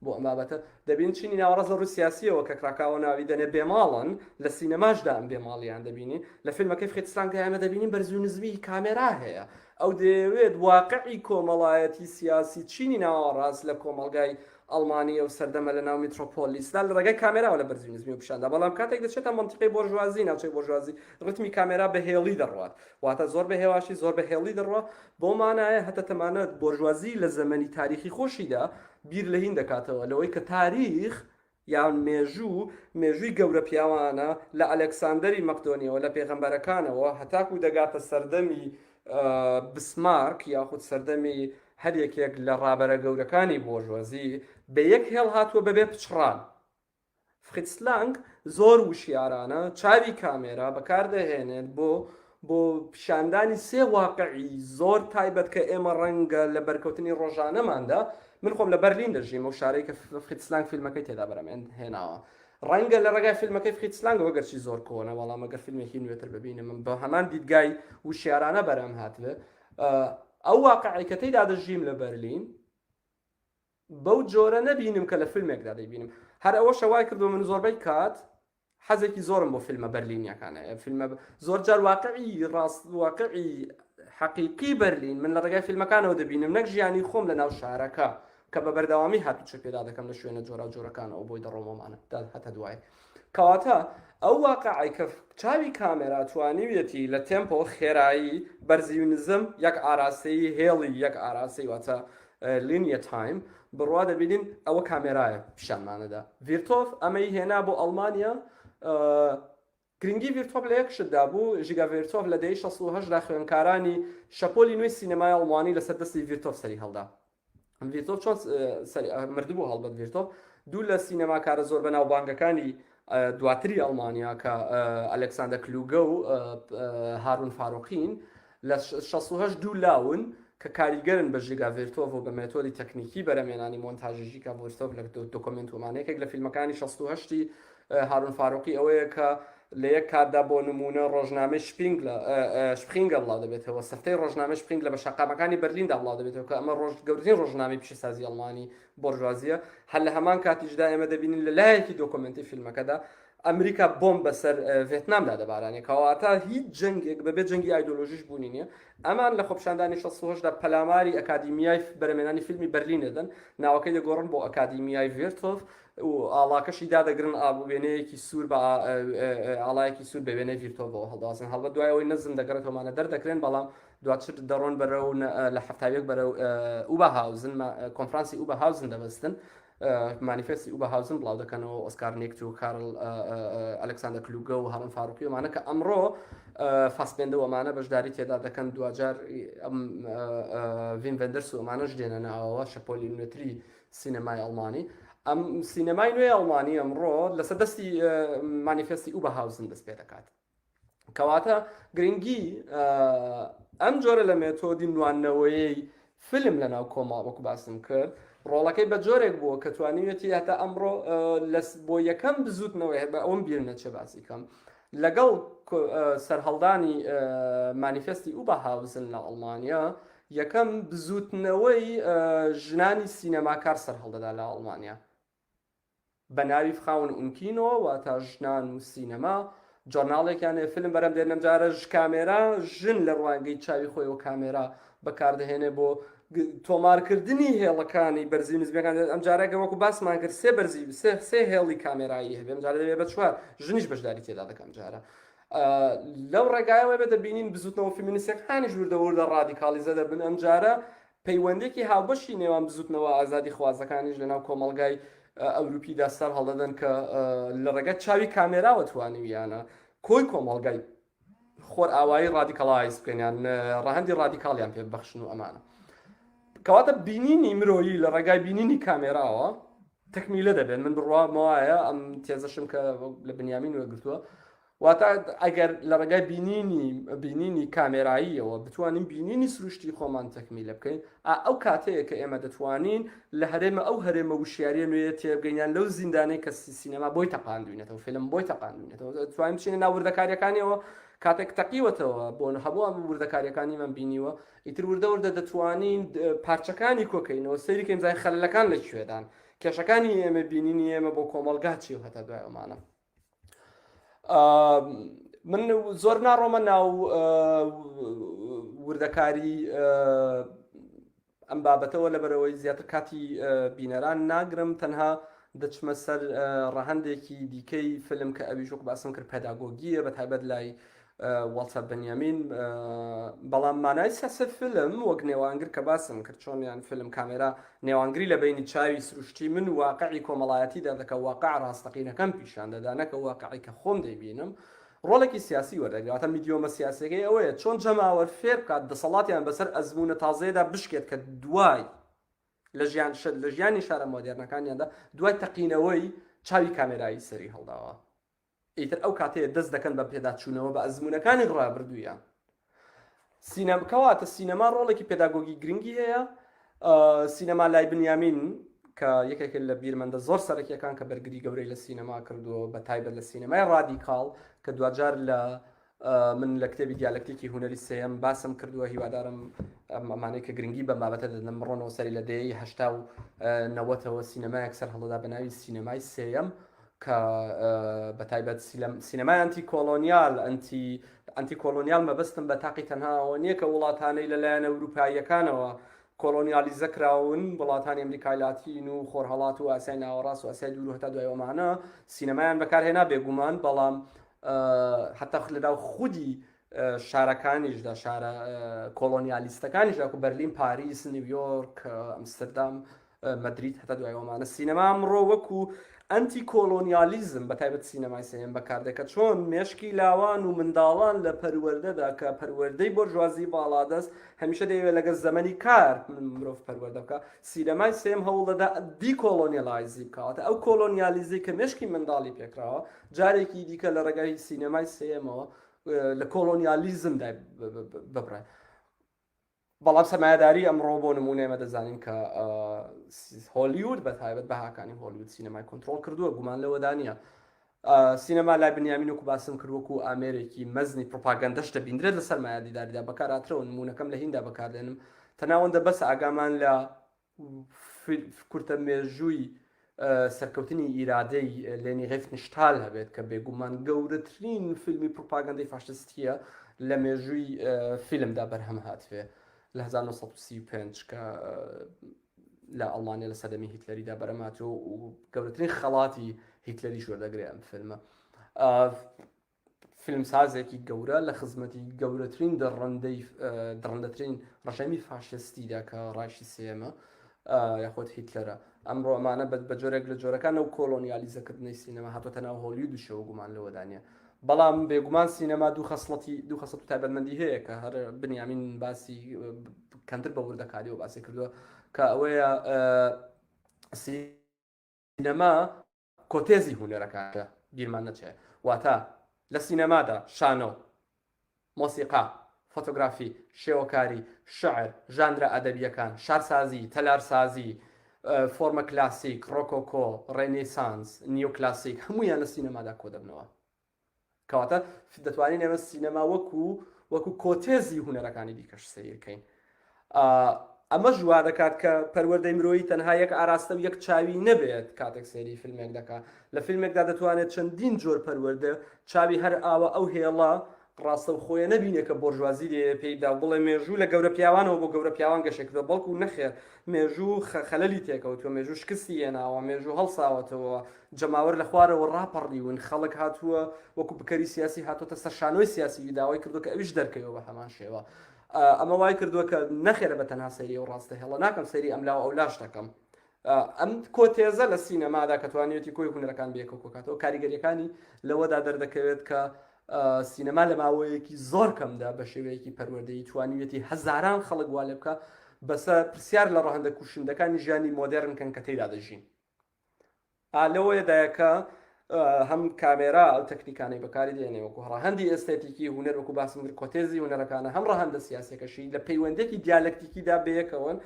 A: بۆ ئەم بابەتە دەبین چینی ناوەڕاست لە ڕووی سیاسیەوە کە کراکاوە ناوی دەنێ بێماڵن لە سینەماشدا ئەم بێماڵیان دەبینین لە فیلمەکەی فریتز لانگدا ئێمە دەبینین بەرزی و نزمی کامێرا هەیە ئەو دەیەوێت واقعی کۆمەڵایەتی سیاسی چینی ناوەڕاست لە کۆمەڵگای. ئەڵمانی ئەو سەردەمە لە ناو میترۆپۆلیسدا لە ڕێگای کامێراوە لە بەرزی نزمی و پیشاندا، بەڵام کاتێک دەچێتە مەنتیقەی بۆرژوازی، ناوچەی بۆرژوازی، ڕیتمی کامێرا بە هێڵی دەڕوات، واتە زۆر بە هێواشی زۆر بە هێڵی دەڕوا، بەو مانایە هەتا تەمانەت بۆرژوازی لە زەمەنی تاریخی خۆشیدا بیر لە هین دەکاتەوە لەوەی کە تاریخ یان مێژوو مێژووی گەورە پیاوانە لە ئەلێکساندەری مەقدۆنیەوە لە پێغەمبەرەکانەوە هەتاکوو دەگاتە سەردەمی بسمارک یاخود سەردەمی هەر یەکێک لە ڕابەرە گەورەکانی بۆرژوازی بە یەک هێڵ هاتووە بەبێ پچڕان. فریتس لانگ زۆر وشیارانە چاوی کامێرا بەکاردەهێنێت بۆ بۆ پیشاندانی سێ واقعی زۆر تایبەت کە ئێمە ڕەنگە لە بەرکەوتنی ڕۆژانەماندا من خۆم لە بەرلین دەژیم ئەو شارەی کە فریتس لانگ فیلمەکەی تێدا بەرهەم هێناوە ڕەنگە لە ڕێگای فیلمەکەی فریتس لانگەوە گەرچی زۆر کۆنە بەڵام ئەگەر فیلمێکی نوێتر ببینم من بە هەمان دیدگای وشیارانە بەرهەم هاتبێ ئەو واقعی کە تێیدا دەژیم لە بەرلین بەو جۆرە نەبینم کە لە فیلمێکدا دەیبینم هەر ئەوەشە وای کردووە من زۆربەی کات حەزێکی زۆرم بۆ فیلمە بەرلینیەکان هەیە فیلمە زۆر جار واقعی ڕاست واقعی حەقیقی بەرلین من لە ڕێگای فیلمەکانەوە دەبینم نەک ژیانی خۆم لە ناو شارەکە کە بە بەردەوامی هاتوچۆ پێدا دەکەم لە شوێنە جۆرا جۆرەکانەوە بۆی دەڕۆمەمانە هەتا دوای کەواتە ئەو واقعی کە چاوی کامێرا توانیویەتی لە تێمپۆ خێرایی بەرزی و نزم یەک ئاراستەیی هێڵی یەک ئاراستەی واتە linear time بڕوا دەبینین ئەوە کامێرایە پیشانمانەدا ڤیرتۆف ئەمەی هێنا بۆ ئەڵمانیا گرنگی ڤیرتۆف لە یەک شتدا بوو ژیگا ڤیرتۆف لە دەی 68 دا خوێنکارانی شەپۆلی نوێی سینەمای ئەڵمانی لەسەر دەستی ڤیرتۆف سەری هەڵدا ڤیرتۆف چۆن مردبوو هەڵبەت ڤیرتۆف دوو لە سینەماکارە زۆر بەناوبانگەکانی دواتری ئەڵمانیا کە ئەلکساندەر کلوگە و هارون فاروقین لە 68 دوو لاون کە کاریگەرن بە ژیگا ڤێرتۆڤ و بە مێتۆدی تەکنیکی بەرەمێنانی مۆنتاژی ژیگا ڤێرتۆڤ لە دۆکۆمێنت ومانە یەکێک لە فیلمەکانی 68 هارون فاروقی ئەوەیە کە لە یەک کاتدا بۆ نموونە ڕۆژنامەی شپینگلە شپخینگە بڵاو دەبێتەوە سەفتەی ڕۆژنامەی شپینگلە بە شەقامەکانی بەرلیندا بڵاو دەبێتەوە کە ئەمە ڕۆژ گەورەترین ڕۆژنامەی پیشەسازی ئەڵمانی بۆرژوازیە هەر لە هەمان کاتیشدا ئێمە دەبینین لە لایەکی دۆکۆمێنتی فیلمەکەدا ئەمریکا بۆمب بەسەر ڤێتنامدا دەبارانێ کەواتە هیچ جەنگێک بەبێ جەنگی ئایدۆلۆژیش بوونی نییە ئەمان لە خۆپیشاندانی 68 دا پەلاماری ئەکادیمیای بەرەمێنانی فیلمی بەرلین دەدەن ناوەکەی دەگۆڕن بۆ ئەکادیمیای ڤێرتۆف و ئاڵاکەشی دادەگرن وێنەیەکی سوور بە ئاڵایەکی سوور بە وێنەی ڤیرتۆڤەوە هەڵدەواسن هەڵبەت دوای ئەوەی نەزم دەگەڕێتەوەمانە دەردەکرێن بەڵام دواتر دەڕۆن بەرەو لە هەفتاویەک بەرەو ئوباهاوزن کۆنفرانسی ئوباهاوزن دەبەستن مانیفێستی ئوباهاوزن بڵاو دەکەنەوە ئۆسکار نیکت و کارل ئەلکساندەر کلوگە و هارون فاروقی ئەمانە کە ئەمڕۆ فاسبێندە و ئەمانە بەشداری تێدا دەکەن دواجار ئەم ڤیم ڤێندەرس و ئەمانەش دێنە ناوەوە شەپۆلی نوێتری سینەمای ئەڵمانی ئەم سینەمای نوێی ئەڵمانی ئەمڕۆ لەسەر دەستی مانیفێستی ئوباهاوزن دەست پێ دەکات کەواتە گرنگی ئەم جۆرە لە مێتۆدی نواندنەوەیەی فیلم لە ناو کۆمەڵ وەکو باسم کرد ڕۆڵەکەی بە جۆرێک بووە کە توانیویەتی هەتا ئەمڕۆ بۆ یەکەم بزوتنەوەی بە ئەوم بیر نەچێ باسی کەم لەگەڵ سەرهەڵدانی مانیفێستی ئوباهاوزن لە ئەڵمانیا یەکەم بزوتنەوەی ژنانی سینەماکار سەرهەڵدەدا لە ئەڵمانیا بە ناوی Frauen und Kino واتە ژنان و سینەما جۆرناڵێکیان هەیە فیلم بەرهەم دێنن ئەمجارە کامێرا ژن لە ڕوانگەی چاوی خۆیەوە کامێرا بەکاردەهێنێ بۆ تۆمارکردنی هێڵەکانی بەرزی و نزمیەکان ئەمجارە گە وەکو باسمان کرد سێ بەرزی سێ سێ هێڵی کامێرایی هەبێ ئەمجارە دەبێ بە چوار ژنیش بەشداری تێدا دەکەم جارە لەو ڕێگایەوە بێ دەبینین بزوتنەوە فیمینیستەکانیش وردە وردە ڕادیکاڵیزە دەبن ئەمجارە پەیوەندێکی هاوبەشی نێوان بزوتنەوە ئازادیخوازەکانیش لەناو کۆمەڵگای ئەوروپیدا سەر هەڵدەدەن کە لە ڕێگای چاوی کامێراوە توانیویانە کۆی کۆمەڵگای خۆرئاوایی radikalise بکەن یان ڕەهەندی ڕادیکاڵیان پێ ببەخشن و ئەمانە کەواتە بینینی مرۆیی لە ڕێگای بینینی کامێراوە تەکمیلە دەبێت من بڕوام وایە ئەم تێزەشم کە لە بنیامین وەرگرتووە واتە ئەگەر لە ڕێگای بینینی بینینی کامێراییەوە بتوانین بینینی سروشتی خۆمان تەکمیلە بکەین ئا ئەو کاتەیە کە ئێمە دەتوانین لە هەرێمە ئەو هەرێمە وشیاریە نوێیە تێبگەین یان لەو زیندانەی کە سینەما بۆی تەقاندوینەتەوە فیلم بۆی تەقاندوینەتەوە دەتوانین بچینە ناو وردەکاریەکانیەوە کاتێک تەقیوەتەوە بۆ هەموو ئەم وردەکاریەکانیمان بینیوە ئیتر وردە وردە دەتوانین پارچەکانی کۆکەینەوە سەیری کەین بزانین خەلەلەکان لە کوێدان کێشەکانی ئێمە بینینی ئێمە بۆ کۆمەڵگا چی و هەتا دوای ئەمانە من زۆر ناڕۆمە ناو وردەکاری. ئەم بابەتەوە لەبەرئەوەی زیاتر کاتی بینەران ناگرم تەنها دەچمە سەر ڕەهەندێکی دیکەی فیلم کە ئەویش وەک باسم کرد پێداگۆگییە بە تایبەت لای واڵتەر بنیامین بەڵام مانای سیاسەت فیلم وەک نێوانگر کە باسم کرد چۆنیان فیلم کامێرا نێوانگری لە بینی چاوی سروشتی من و واقعی کۆمەڵایەتیدا دەکە واقع ڕاستەقینەکەم پیشان دەدا نەکە واقعی کە خۆم دەیبینم ڕۆڵێکی سیاسی وەردەگرێت واتە میدیۆمە سیاسیەکەی ئەوەیە چۆن جەماوەر فێر بکات دەسەڵاتیان بەسەر ئەزموونە تازەیەدا بشکێت کە دوای لە ژیان لە ژیانی شارە مۆدێرنەکانیاندا دوای تەقینەوەی چاوی کامێرایی سەری هەڵداوە ئیتر ئەو کاتەیە دەست دەکەن بە پێداچوونەوە بە ئەزموونەکانی ڕابردوویان. سینەما کەواتە سینەما ڕۆڵێکی پێداگۆگی گرنگی هەیە سینەما لای بنیامین کە یەکێکە لە بیرمەندە زۆر سەرەکیەکان کە بەرگری گەورەی لە سینەما کردووە بە تایبەت لە سینەمای ڕادیکاڵ کە دواجار لە من لە کتێبی دیالەکتیکی هونەری سێیەم باسم کردووە هیوادارم ئەمانەی کە گرنگی بەم بابەتە دەدەن بڕۆنەوە سەری لە دەیەی هەشتا و نەوەتەوە سینەمایەک سەر هەڵدەدا بە ناوی سینەمای سێیەم کە بە تایبەت سینەمای ئەنتی کۆڵۆنیال ئەنتی ئەنتی کۆڵۆنیال مەبەستم بە تاقی تەنها ئەوە نییە کە وڵاتانەی لەلایەن ئەوروپاییەکانەوە کۆڵۆنیالیزە کراون وڵاتانی ئەمریکای لاتین و خۆرهەڵات و ئاسیای ناوەڕاست و ئاسیای دوور و هەتا دوای ئەمانە سینەمایان بەکارهێنا بێگومان بەڵام حتا لەناو خودی شارەکانیشدا شارە کۆڵۆنیالیستەکانیشدا وەکو بەرلین پاریس نیویۆرک ئەمستردام مەدرید هەتا دوای ئەومانە سینەما ئەمڕۆ وەکو ئەنتی کۆلۆنیالیزم بە تایبەت سینەمای سێیەم بەکاردێت کە چۆن مێشکی لاوان و منداڵان لە پەروەردەدا کە پەروەردەی بۆرژوازی باڵادەست هەمیشە دەیەوێت لەگەڵ زەمەنی کار مرۆڤ پەروەردە بکە سینەمای سێیەم هەوڵ دەدا decolonialize ی بکاتە ئەو کۆلۆنیالیزی کە مێشکی منداڵی پێکراوە جارێکی دیکە لە ڕێگای سینەمای سێیەمەوە لە کۆلۆنیالیزمدا ببڕێ بەڵام سەرمایەداری ئەمڕۆ بۆ نموونە ئێمە دەزانین کە هۆلیود بە تایبەت بەهاکانی هۆلیود سینەمای کۆنترۆڵ کردووە گومان لەوەدا نییە سینەما لای بنیامین وەکو باسم کرد وەکو ئامێرێکی مەزنی پروپاگەندەش دەبیندرێت لە سەرمایەدیداریدا بەکاراترەوە نمونەکەم لە هیندا بەکاردێنم تەناوەندە بەس ئاگامان لە کورتە مێژووی سەرکەوتنی ئیرادەی لێنی ڕیفنشتال هەبێت کە بێگومان گەورەترین فیلمی پروپاگەندەی فاشستیە لە مێژووی فیلمدا بەرهەم هاتوێ لە 1935 کە لە ئەڵمانیا لە سەردەمی هیتلەریدا بەرهەم هاتووە و گەورەترین خەڵاتی هیتلەریش وەردەگرێ ئەم فیلمە. فیلمسازێکی گەورە لە خزمەتی گەورەترین دڕندەی دڕندەترین ڕژێمی فاشستیدا کە ڕایشی سێیەمە یاخود هیتلەرە ئەمڕۆ ئەمانە بە جۆرێک لە جۆرەکان ئەو کۆلۆنیالیزەکردنەی سینەما هاتۆتە ناو هۆلیودشەوە گومان لەوەدا نییە بەڵام بێگومان سینەما دوو خەسڵەتی دوو خەسڵەت و تایبەتمەندی هەیە کە هەر بنیامین باسی کەمتر بە وردەکاریەوە باسی کردووە کە ئەوەیە سینەما کۆتێزی هونەرەکانە بیرمان نەچێ واتە لە سینەمادا شانۆ، مۆسیقا، فۆتۆگرافی، شێوەکاری، شعر، ژانرە ئەدەبییەکان، شارسازی، تەلارسازی، فۆرمە کلاسیک، ڕۆکۆکۆ، ڕێنیسانس، نیۆکلاسیک هەموویان لە سینەمادا کۆدەبنەوە. کەواتە دەتوانین ئێمە سینەما وەکو وەکو کۆتێزی هونەرەکانی دیکەش سەیر کەین. ئەمەش وا دەکات کە پەروەردەی مرۆیی تەنها یەک ئاراستە و یەک چاوی نەبێت کاتێک سەیری فیلمێک دەکات لە فیلمێکدا دەتوانێت چەندین جۆر پەروەردە چاوی هەر ئاوە ئەو هێڵە ڕاستەوخۆیە نەبینێ کە بۆرژوازی لێ پێیدا و بڵێ مێژوو لە گەورە پیاوانەوە بۆ گەورە پیاوان گەشە کردووە بەڵکو نەخێر مێژوو خەلەلی تێکەوتووە مێژوو شکستی هێناوە مێژوو هەڵساوەتەوە جەماوەر لە خوارەوە ڕاپەڕیون خەڵک هاتووە وەکو بکەری سیاسی هاتۆتە سەر شانۆی سیاسی داوای کردووە کە ئەویش دەرکەوێ بە هەمان شێوە ئەمە وای کردووە کە نەخێرە بە تەنها سەیری ئەو ڕاستە هێڵە ناکەم سەیری ئەم لاو ئەولاش دەکەم ئەم کۆتێزە لە سینەمادا کە توانیوێتی کۆی هونەرەکان بەیەکەوە کۆکاتەوە کاریگەریەکانی لەوەدا دەردەکەوێت کە سینەما لە ماوەیەکی زۆر کەمدا بە شێوەیەکی پەروەردەیی توانیوێتی هەزاران خەڵک وا لێ بکە بەسە پرسیار لە ڕەهەندە کوشندەکانی ژیانی مۆدێرن کەن کە تێیدا دەژین ئا لەوەیەدایە کە هەم کامێرا ئەو تەکنیکانەی بەکاری دێنێ وەکو ڕەهەندی ئێستێتیکی هونەر وەکو باسم کرد کۆتێزی هونەرەکانە هەم ڕەهەندە سیاسیەکەشی لە پەیوەندێکی دیالەکتیکیدا بەیەکەوەن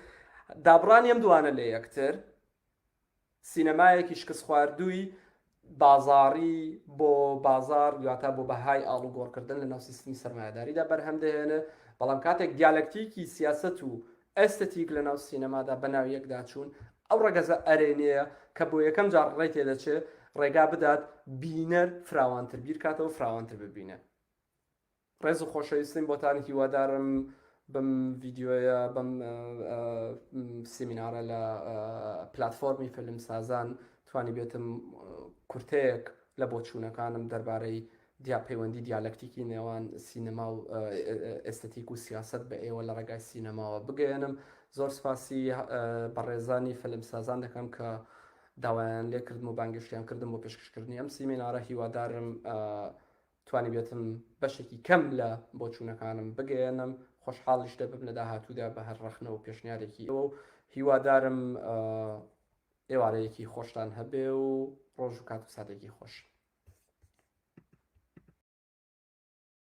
A: دابڕانی ئەم دوانە لە یەکتر سینەمایەکی شکستخواردووی بازاڕی بۆ بازار واتە بۆ بەهای ئاڵوگۆڕکردن لە ناو سیستمی سەرمایەداریدا بەرهەم دەهێنێ بەڵام کاتێک دیالەکتیکی سیاسەت و ئێستێتیک لە ناو سینەمادا بە ناو یەکدا چوون ئەو ڕەگەزە ئەرێنییە کە بۆ یەکەم جار ڕێی تێدەچێ ڕێگا بدات بینەر فراوانتر بیرکاتەوە فراوانتر ببینێ. ڕێز و خۆشەویستیم بۆتان هیوادارم. بەم ڤیدیۆیە بەم سیمینارە لە پلتفۆرمی فیلمسازان توانی بێتم کورتەیەک لە بۆچوونەکانم دەربارەی دیا پەیوەندی دیالەکتیکی نێوان سینەما و ئێستەتیک و سیاسەت بە ئێوە لە ڕێگای سینەماوە بگەیەنم. زۆر سپاسی بەڕێزانی فیلمسازان دەکەم کە داوایان لێکردم و بانگێشتیان کردم بۆ پێشکەشکردنی ئەم سیمینارە. هیوادارم توانیبێتم بەشێکی کەم لە بۆچوونەکانم بگەیەنم. خۆشحاڵیش دەبم لە داهاتوودا بە هەر ڕەخنە و پێشنیارێکی ئێوە و هیوادارم ئێوارەیەکی خۆشتان هەبێ و ڕۆژ و کات و ساتێکی خۆش.